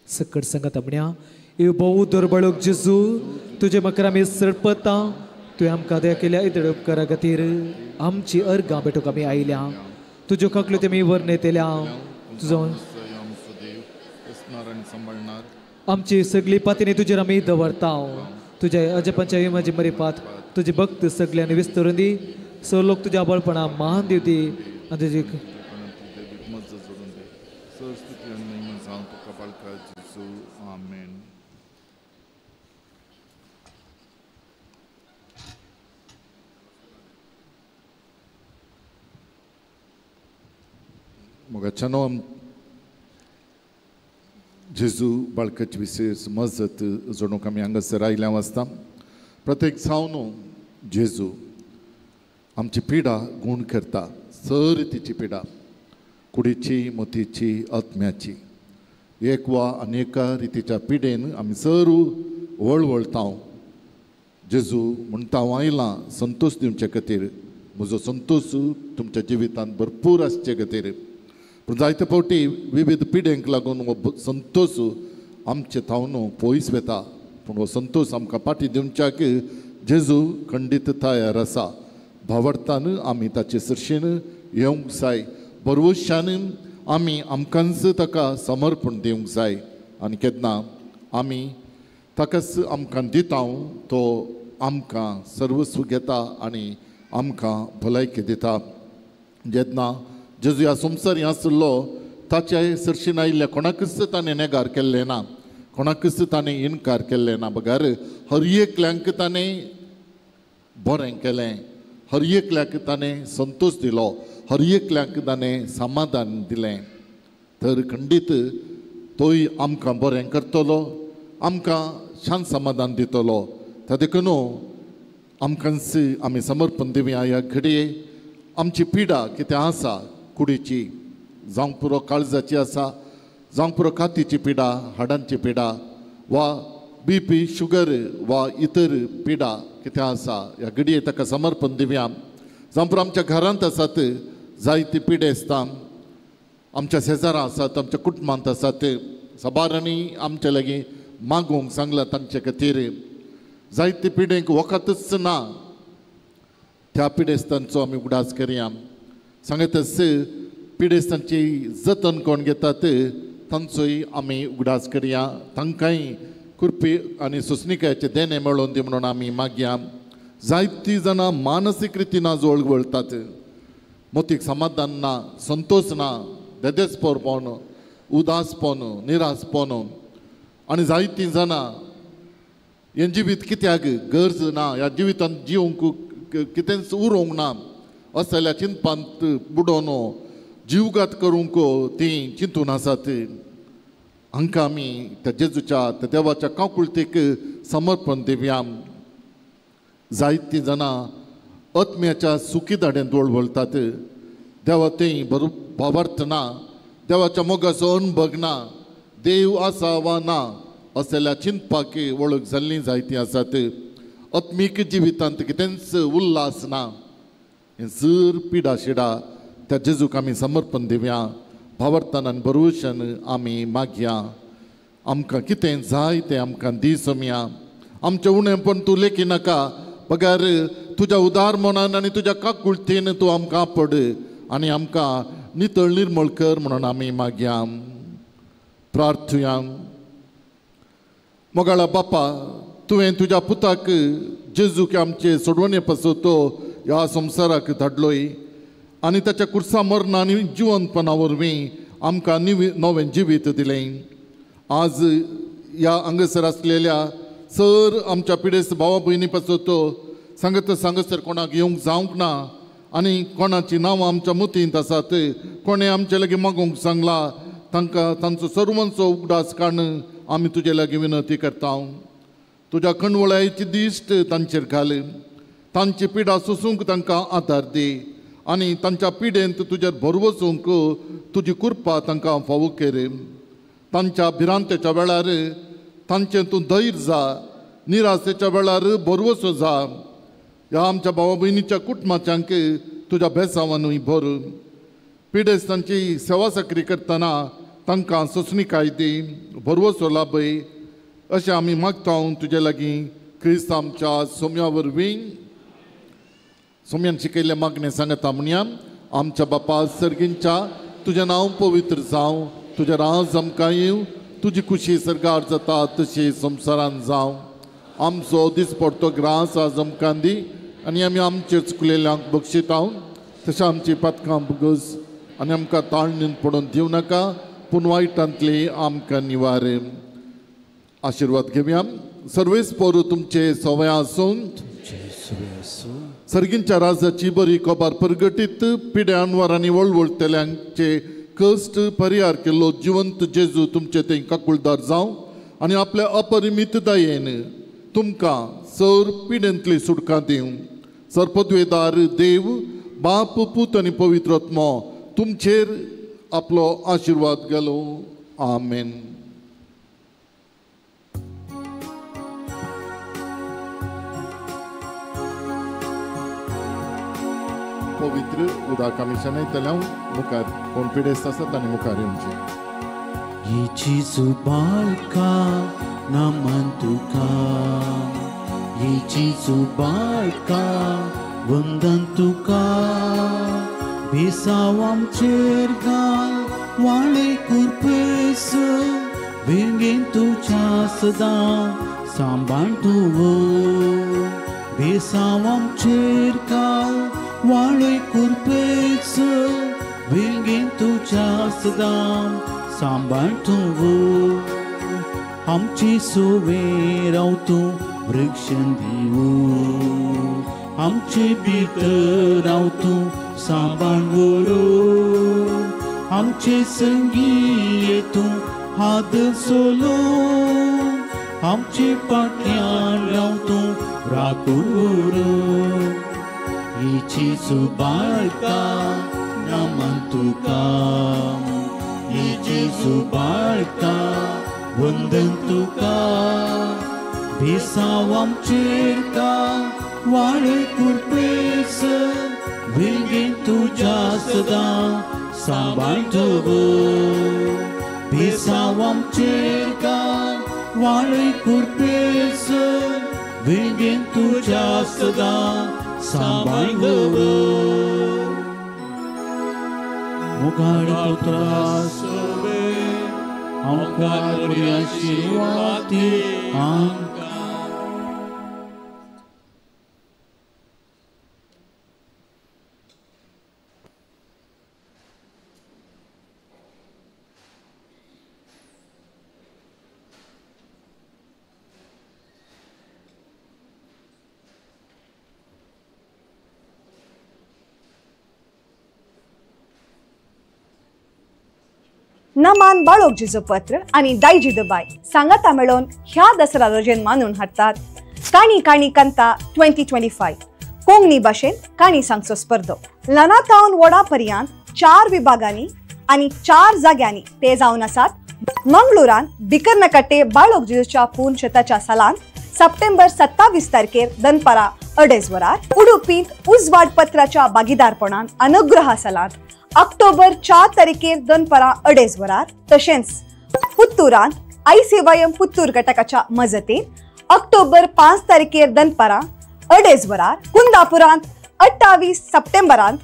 सकट सांगाता म्हणया, ए भोव दरबाळूक जेजू, तुजे म्हाका आमी सरपता, तुवें आमकां दया केल्या इतले उपकारा खातीर आमची अर्घां भेटूंक आमी आयल्या. तुज्यो काकल्यो तेमी वर्णयतल्या तुजो आमची सगळी पातीनी तुजेर आमी दवरता. तुज्या अजपांच्या म्हजी मरिपात तुजी भक्त सगळ्यांनी विस्तरून दी. सो लोक तुज्या बळपणा मान दिवती आनी तुजी मोगाच्यानो, जेजू बाळकाची विशेष मजत जोडूंक आमी हांगासर आयल्या आसता. प्रत्येक जावन जेजू आमची पिडा गूण करता, सर तिची पिडा, कुडीची, मतीची, आत्म्याची. एक वा अनेका रितीच्या पिडेन आमी सर वळवळता. जेजू म्हणटा हांव आयलां संतोश दिवचे खातीर, म्हजो संतोश तुमच्या जिवितांत भरपूर आसचे खातीर. पूण जायते फावटी विविध पिडेंक लागून हो संतोश आमचे थावन पयस वता. पूण हो संतोश आमकां फाटी दिवच्याक जेजू खंडीत तयार आसा. भावार्थान आमी ताचे सरशीन येवंक जाय, भरवशान आमी आमकांच ताका समर्पण दिवंक जाय. आनी केन्ना आमी ताकाच आमकां दिता तो आमकां सर्वस्व घेता आनी आमकां भलायकी दिता. जेन्ना जेजू ह्या संवसार आशिल्लो ताच्या सरशीन आयिल्ल्या कोणाकच ताणें नेगार केल्लें ना, कोणाकच ताणें इनकार केल्लें ना, बगर हर एकल्यांक ताणें बरें केलें, हर एकल्याक ताणें संतोश दिलो, हर एकल्याक ताणें समाधान दिलें. तर खंडीत तोय आमकां बरें करतलो, आमकां शांत समाधान दितलो. त्या देखून आमकांच आमी समर्पण दिवया ह्या घडये आमची पिडा कितें आसा, कुडीची जावंक पुरो, काळजाची आसा, जावंक पुरो कातीची पिडा, हाडांची पिडा वा बी पी, शुगर वा इतर पिडा कितें आसा, ह्या घडये ताका समर्पण दिवया. जावं पुरो आमच्या घरांत आसात जायती पिडे आसता, आमच्या शेजारां आसात, आमच्या कुटुंबांत आसात, साबारांनी आमच्या लागीं मागूंक सांगलां तांचे खातीर. जायते पिडेंक वखदच ना त्या पिडेस्तांचो आमी उगडास करया. सांगतच पिडेस्तांची जतन कोण घेतात तांचोय आमी उगडास करया. तांकांय कृपी आनी सोंसणिकायेचें देणें मेळोवन दी म्हणून आमी मागया. जायतीं जाणां मानसीक रितीन आज वळवळटात, मोतीक समाधान ना, संतोश ना, देदेस्पोरपण, उदासपण, निरासपण आनी जायतीं जाणां हें जिवीत कित्याक गरज ना, ह्या जिवितांत जिवंक कितेंच उरोवंक ना असल्या चिंतपांत बुडोवन जीवघात करूंक तीं चिंतून आसात. हांकां आमी त्या जेजूच्या त्या देवाच्या काकुळतेक समर्पण दिवया. जायतीं जाणां आत्म्याच्या सुखी दाड्यांत वळवळटात, देवा तें बरो भावार्थ ना, देवाच्या मोगाचो अणभव ना, देव आसा वा ना असल्या चिंतपाक वळख जाल्लीं जायतीं आसात. आत्मीक जिवितांत कितेंच उल्हास ना. हें जर पिडा शिडा त्या जेजूक आमी समर्पण दिवया. भावार्थान आनी भरवशान आमी मागया. आमकां कितें जाय तें आमकां दी सोमया. आमचें उणेंपण तूं लेखी नाका, बगर तुज्या उदार मनान आनी तुज्या काकुळतेन तूं आमकां पड आनी आमकां नितळ निर्मळ कर म्हणून आमी मागया. प्रार्थुया. मोगाळा बापा, तुवें तुज्या पुताक जेजूक आमचे सोडवणे पासत तो ह्या संवसाराक धाडलोय आनी ताच्या कुर्सा मरण आनी जिवंतपणा वरवीं आमकां नवें जिवीत दिलें. आज ह्या हांगासर आसलेल्या सर आमच्या पिडेस्त भावा भयणी पासत सांगत सांगसर कोणाक येवंक जावंक ना आनी कोणाचीं नांवां आमच्या मतींत आसात, कोणें आमचे लागीं मागूंक सांगला तांकां तांचो सर्वांचो उगडास काडून आमी तुजे लागीं विनंती करता. तुज्या कणवळायेची दिश्ट तांचेर घाल, तांची पिडा सोसूंक तांकां आदार दी आनी तांच्या पिडेंत तुजेर भरवसूंक तुजी कृपा तांकां फावो कर. तांच्या भिरांतेच्या वेळार तांचें तूं धैर्य जा, निराशेच्या वेळार भरवसो जा. ह्या आमच्या भावा भयणीच्या कुटुंबाच्यांक तुज्या बेसावानूय भर. पिडेस्तांची सेवा चाकरी करतना तांकां सोंसणिकाय दी, भरवसो लाभय अशें आमी मागता तुजे लागीं क्रिस्त आमच्या सोम्या वरवीं. सोम्यान शिकयल्लें मागणें सांगता म्हणया. आमच्या बापा सर्गींच्या, तुजें नांव पवित्र जावं, तुजें राज आमकां येवं, तुजी खुशी सर्गार जाता तशी संवसारान जावं. आमचो दिसपडतो ग्रास आज आमकां दी आनी आमी आमचे चुकलेल्यांक बक्षिता तशें आमची पातकां बगस आनी आमकां ताळणीन पडून दिवं नाका, पूण वायटांतली आमकां निवार. आशिर्वाद घेवया. सर्वेस पोरू तुमचे सवय आसून सर्गींच्या राजाची बरी खबर प्रगटीत पिड्या अनवर आनी वळवळटल्यांचे कश्ट परिहार केल्लो जिवंत जेजू तुमचे थंय काकुळदार जावं आनी आपल्या अपरिमीत दयेन तुमकां सर पिडेंतली सुटका दिवं. सर्पद्वेदार देव बाप पूत आनी पवित्र आत्मो तुमचेर आपलो आशिर्वाद घालूं. आमेन. पवित्र उदक आमी शणैतल्या मुखार कोण पिडेस्त आसा तांणी मुखार येवचें. ही बाळका नमन तुका, ही बाळका वंदन तुका, बेसाव आमचेर घाल वाळे कुरपेस, वेंगेन तुज्या सदां सांबाळ तूं. बेसाव आमचेर घाल वाळे कुरपेस, वेंगेन तुज्या सदां सांबाळ तूं. आमची सुवे राव तूं वृक्षण दिवं, आमचे भितर राव तूं सांबाळ व्हरू, आमचे संगी तूं हात सोलो, आमचे फाटल्यान राव तूं राखून व्हरू. हिची बाळका नमन तुका, हिची बाळका वंदन तुका, बेसाव आमचेर घाल वाळे कुरपेस, वेंगेन तुज्या सदां सांबाळ तूं. बेसाव आमचेर घाल वाळे कुरपेस, वेंगेन तुज्या सदां सांबाळ दवर मुखार पुत्रा सोबे हांव आशिर्वादी आमकां. नमान बाळोक जिजो पत्र आनी दायजी दुबाय सांगाता मेळोवन ह्या दसरा रजेन मानून हाडटात काणी काणी कंता 2025 कोंकणी भाशेन काणी सांगचो स्पर्धो ल्हाना तावन वडा पर्यंत 4 विभागांनी आनी 4 जाग्यांनी ते जावन आसात. मंगळुरान बिकरनकट्टे बाळोक जिजोच्या पूर्ण शेताच्या सालांत सप्टेंबर 27 तारखेर दनपारा 2:30 वरार, उडुपींत उजवाड पत्राच्या भागीदारपणान अनुग्रहा सालांत ऑक्टोबर 4 तारखेर दनपारा 2:30 वरार, तशेंच पुत्तूरांत आयसीवायम पुत्तूर घटकाच्या मजतीन ऑक्टोबर 5 तारखेर दनपारा 2:30 वरार, कुंदापुरांत 28 सप्टेंबरांत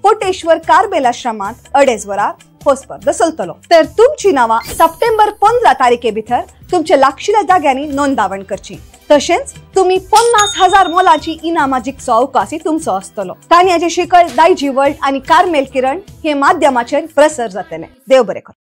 कोटेश्वर कार्बेल आश्रमांत 2:30 वरार हो स्पर्धा चलतलो. तर तुमची नांवां सप्टेंबर 15 तारखे भितर तुमच्या लागशिल्ल्या जाग्यांनी नोंदावण करची. तशेंच तुम्ही 50,000 मोलाची इनामां जिखचो अवकाशय तुमचो आसतलो. काणयाचे शिकळ दायजी वर्ल्ड आनी कार्मेल किरण हे माध्यमाचेर प्रसार जातले. देव बरें करूं.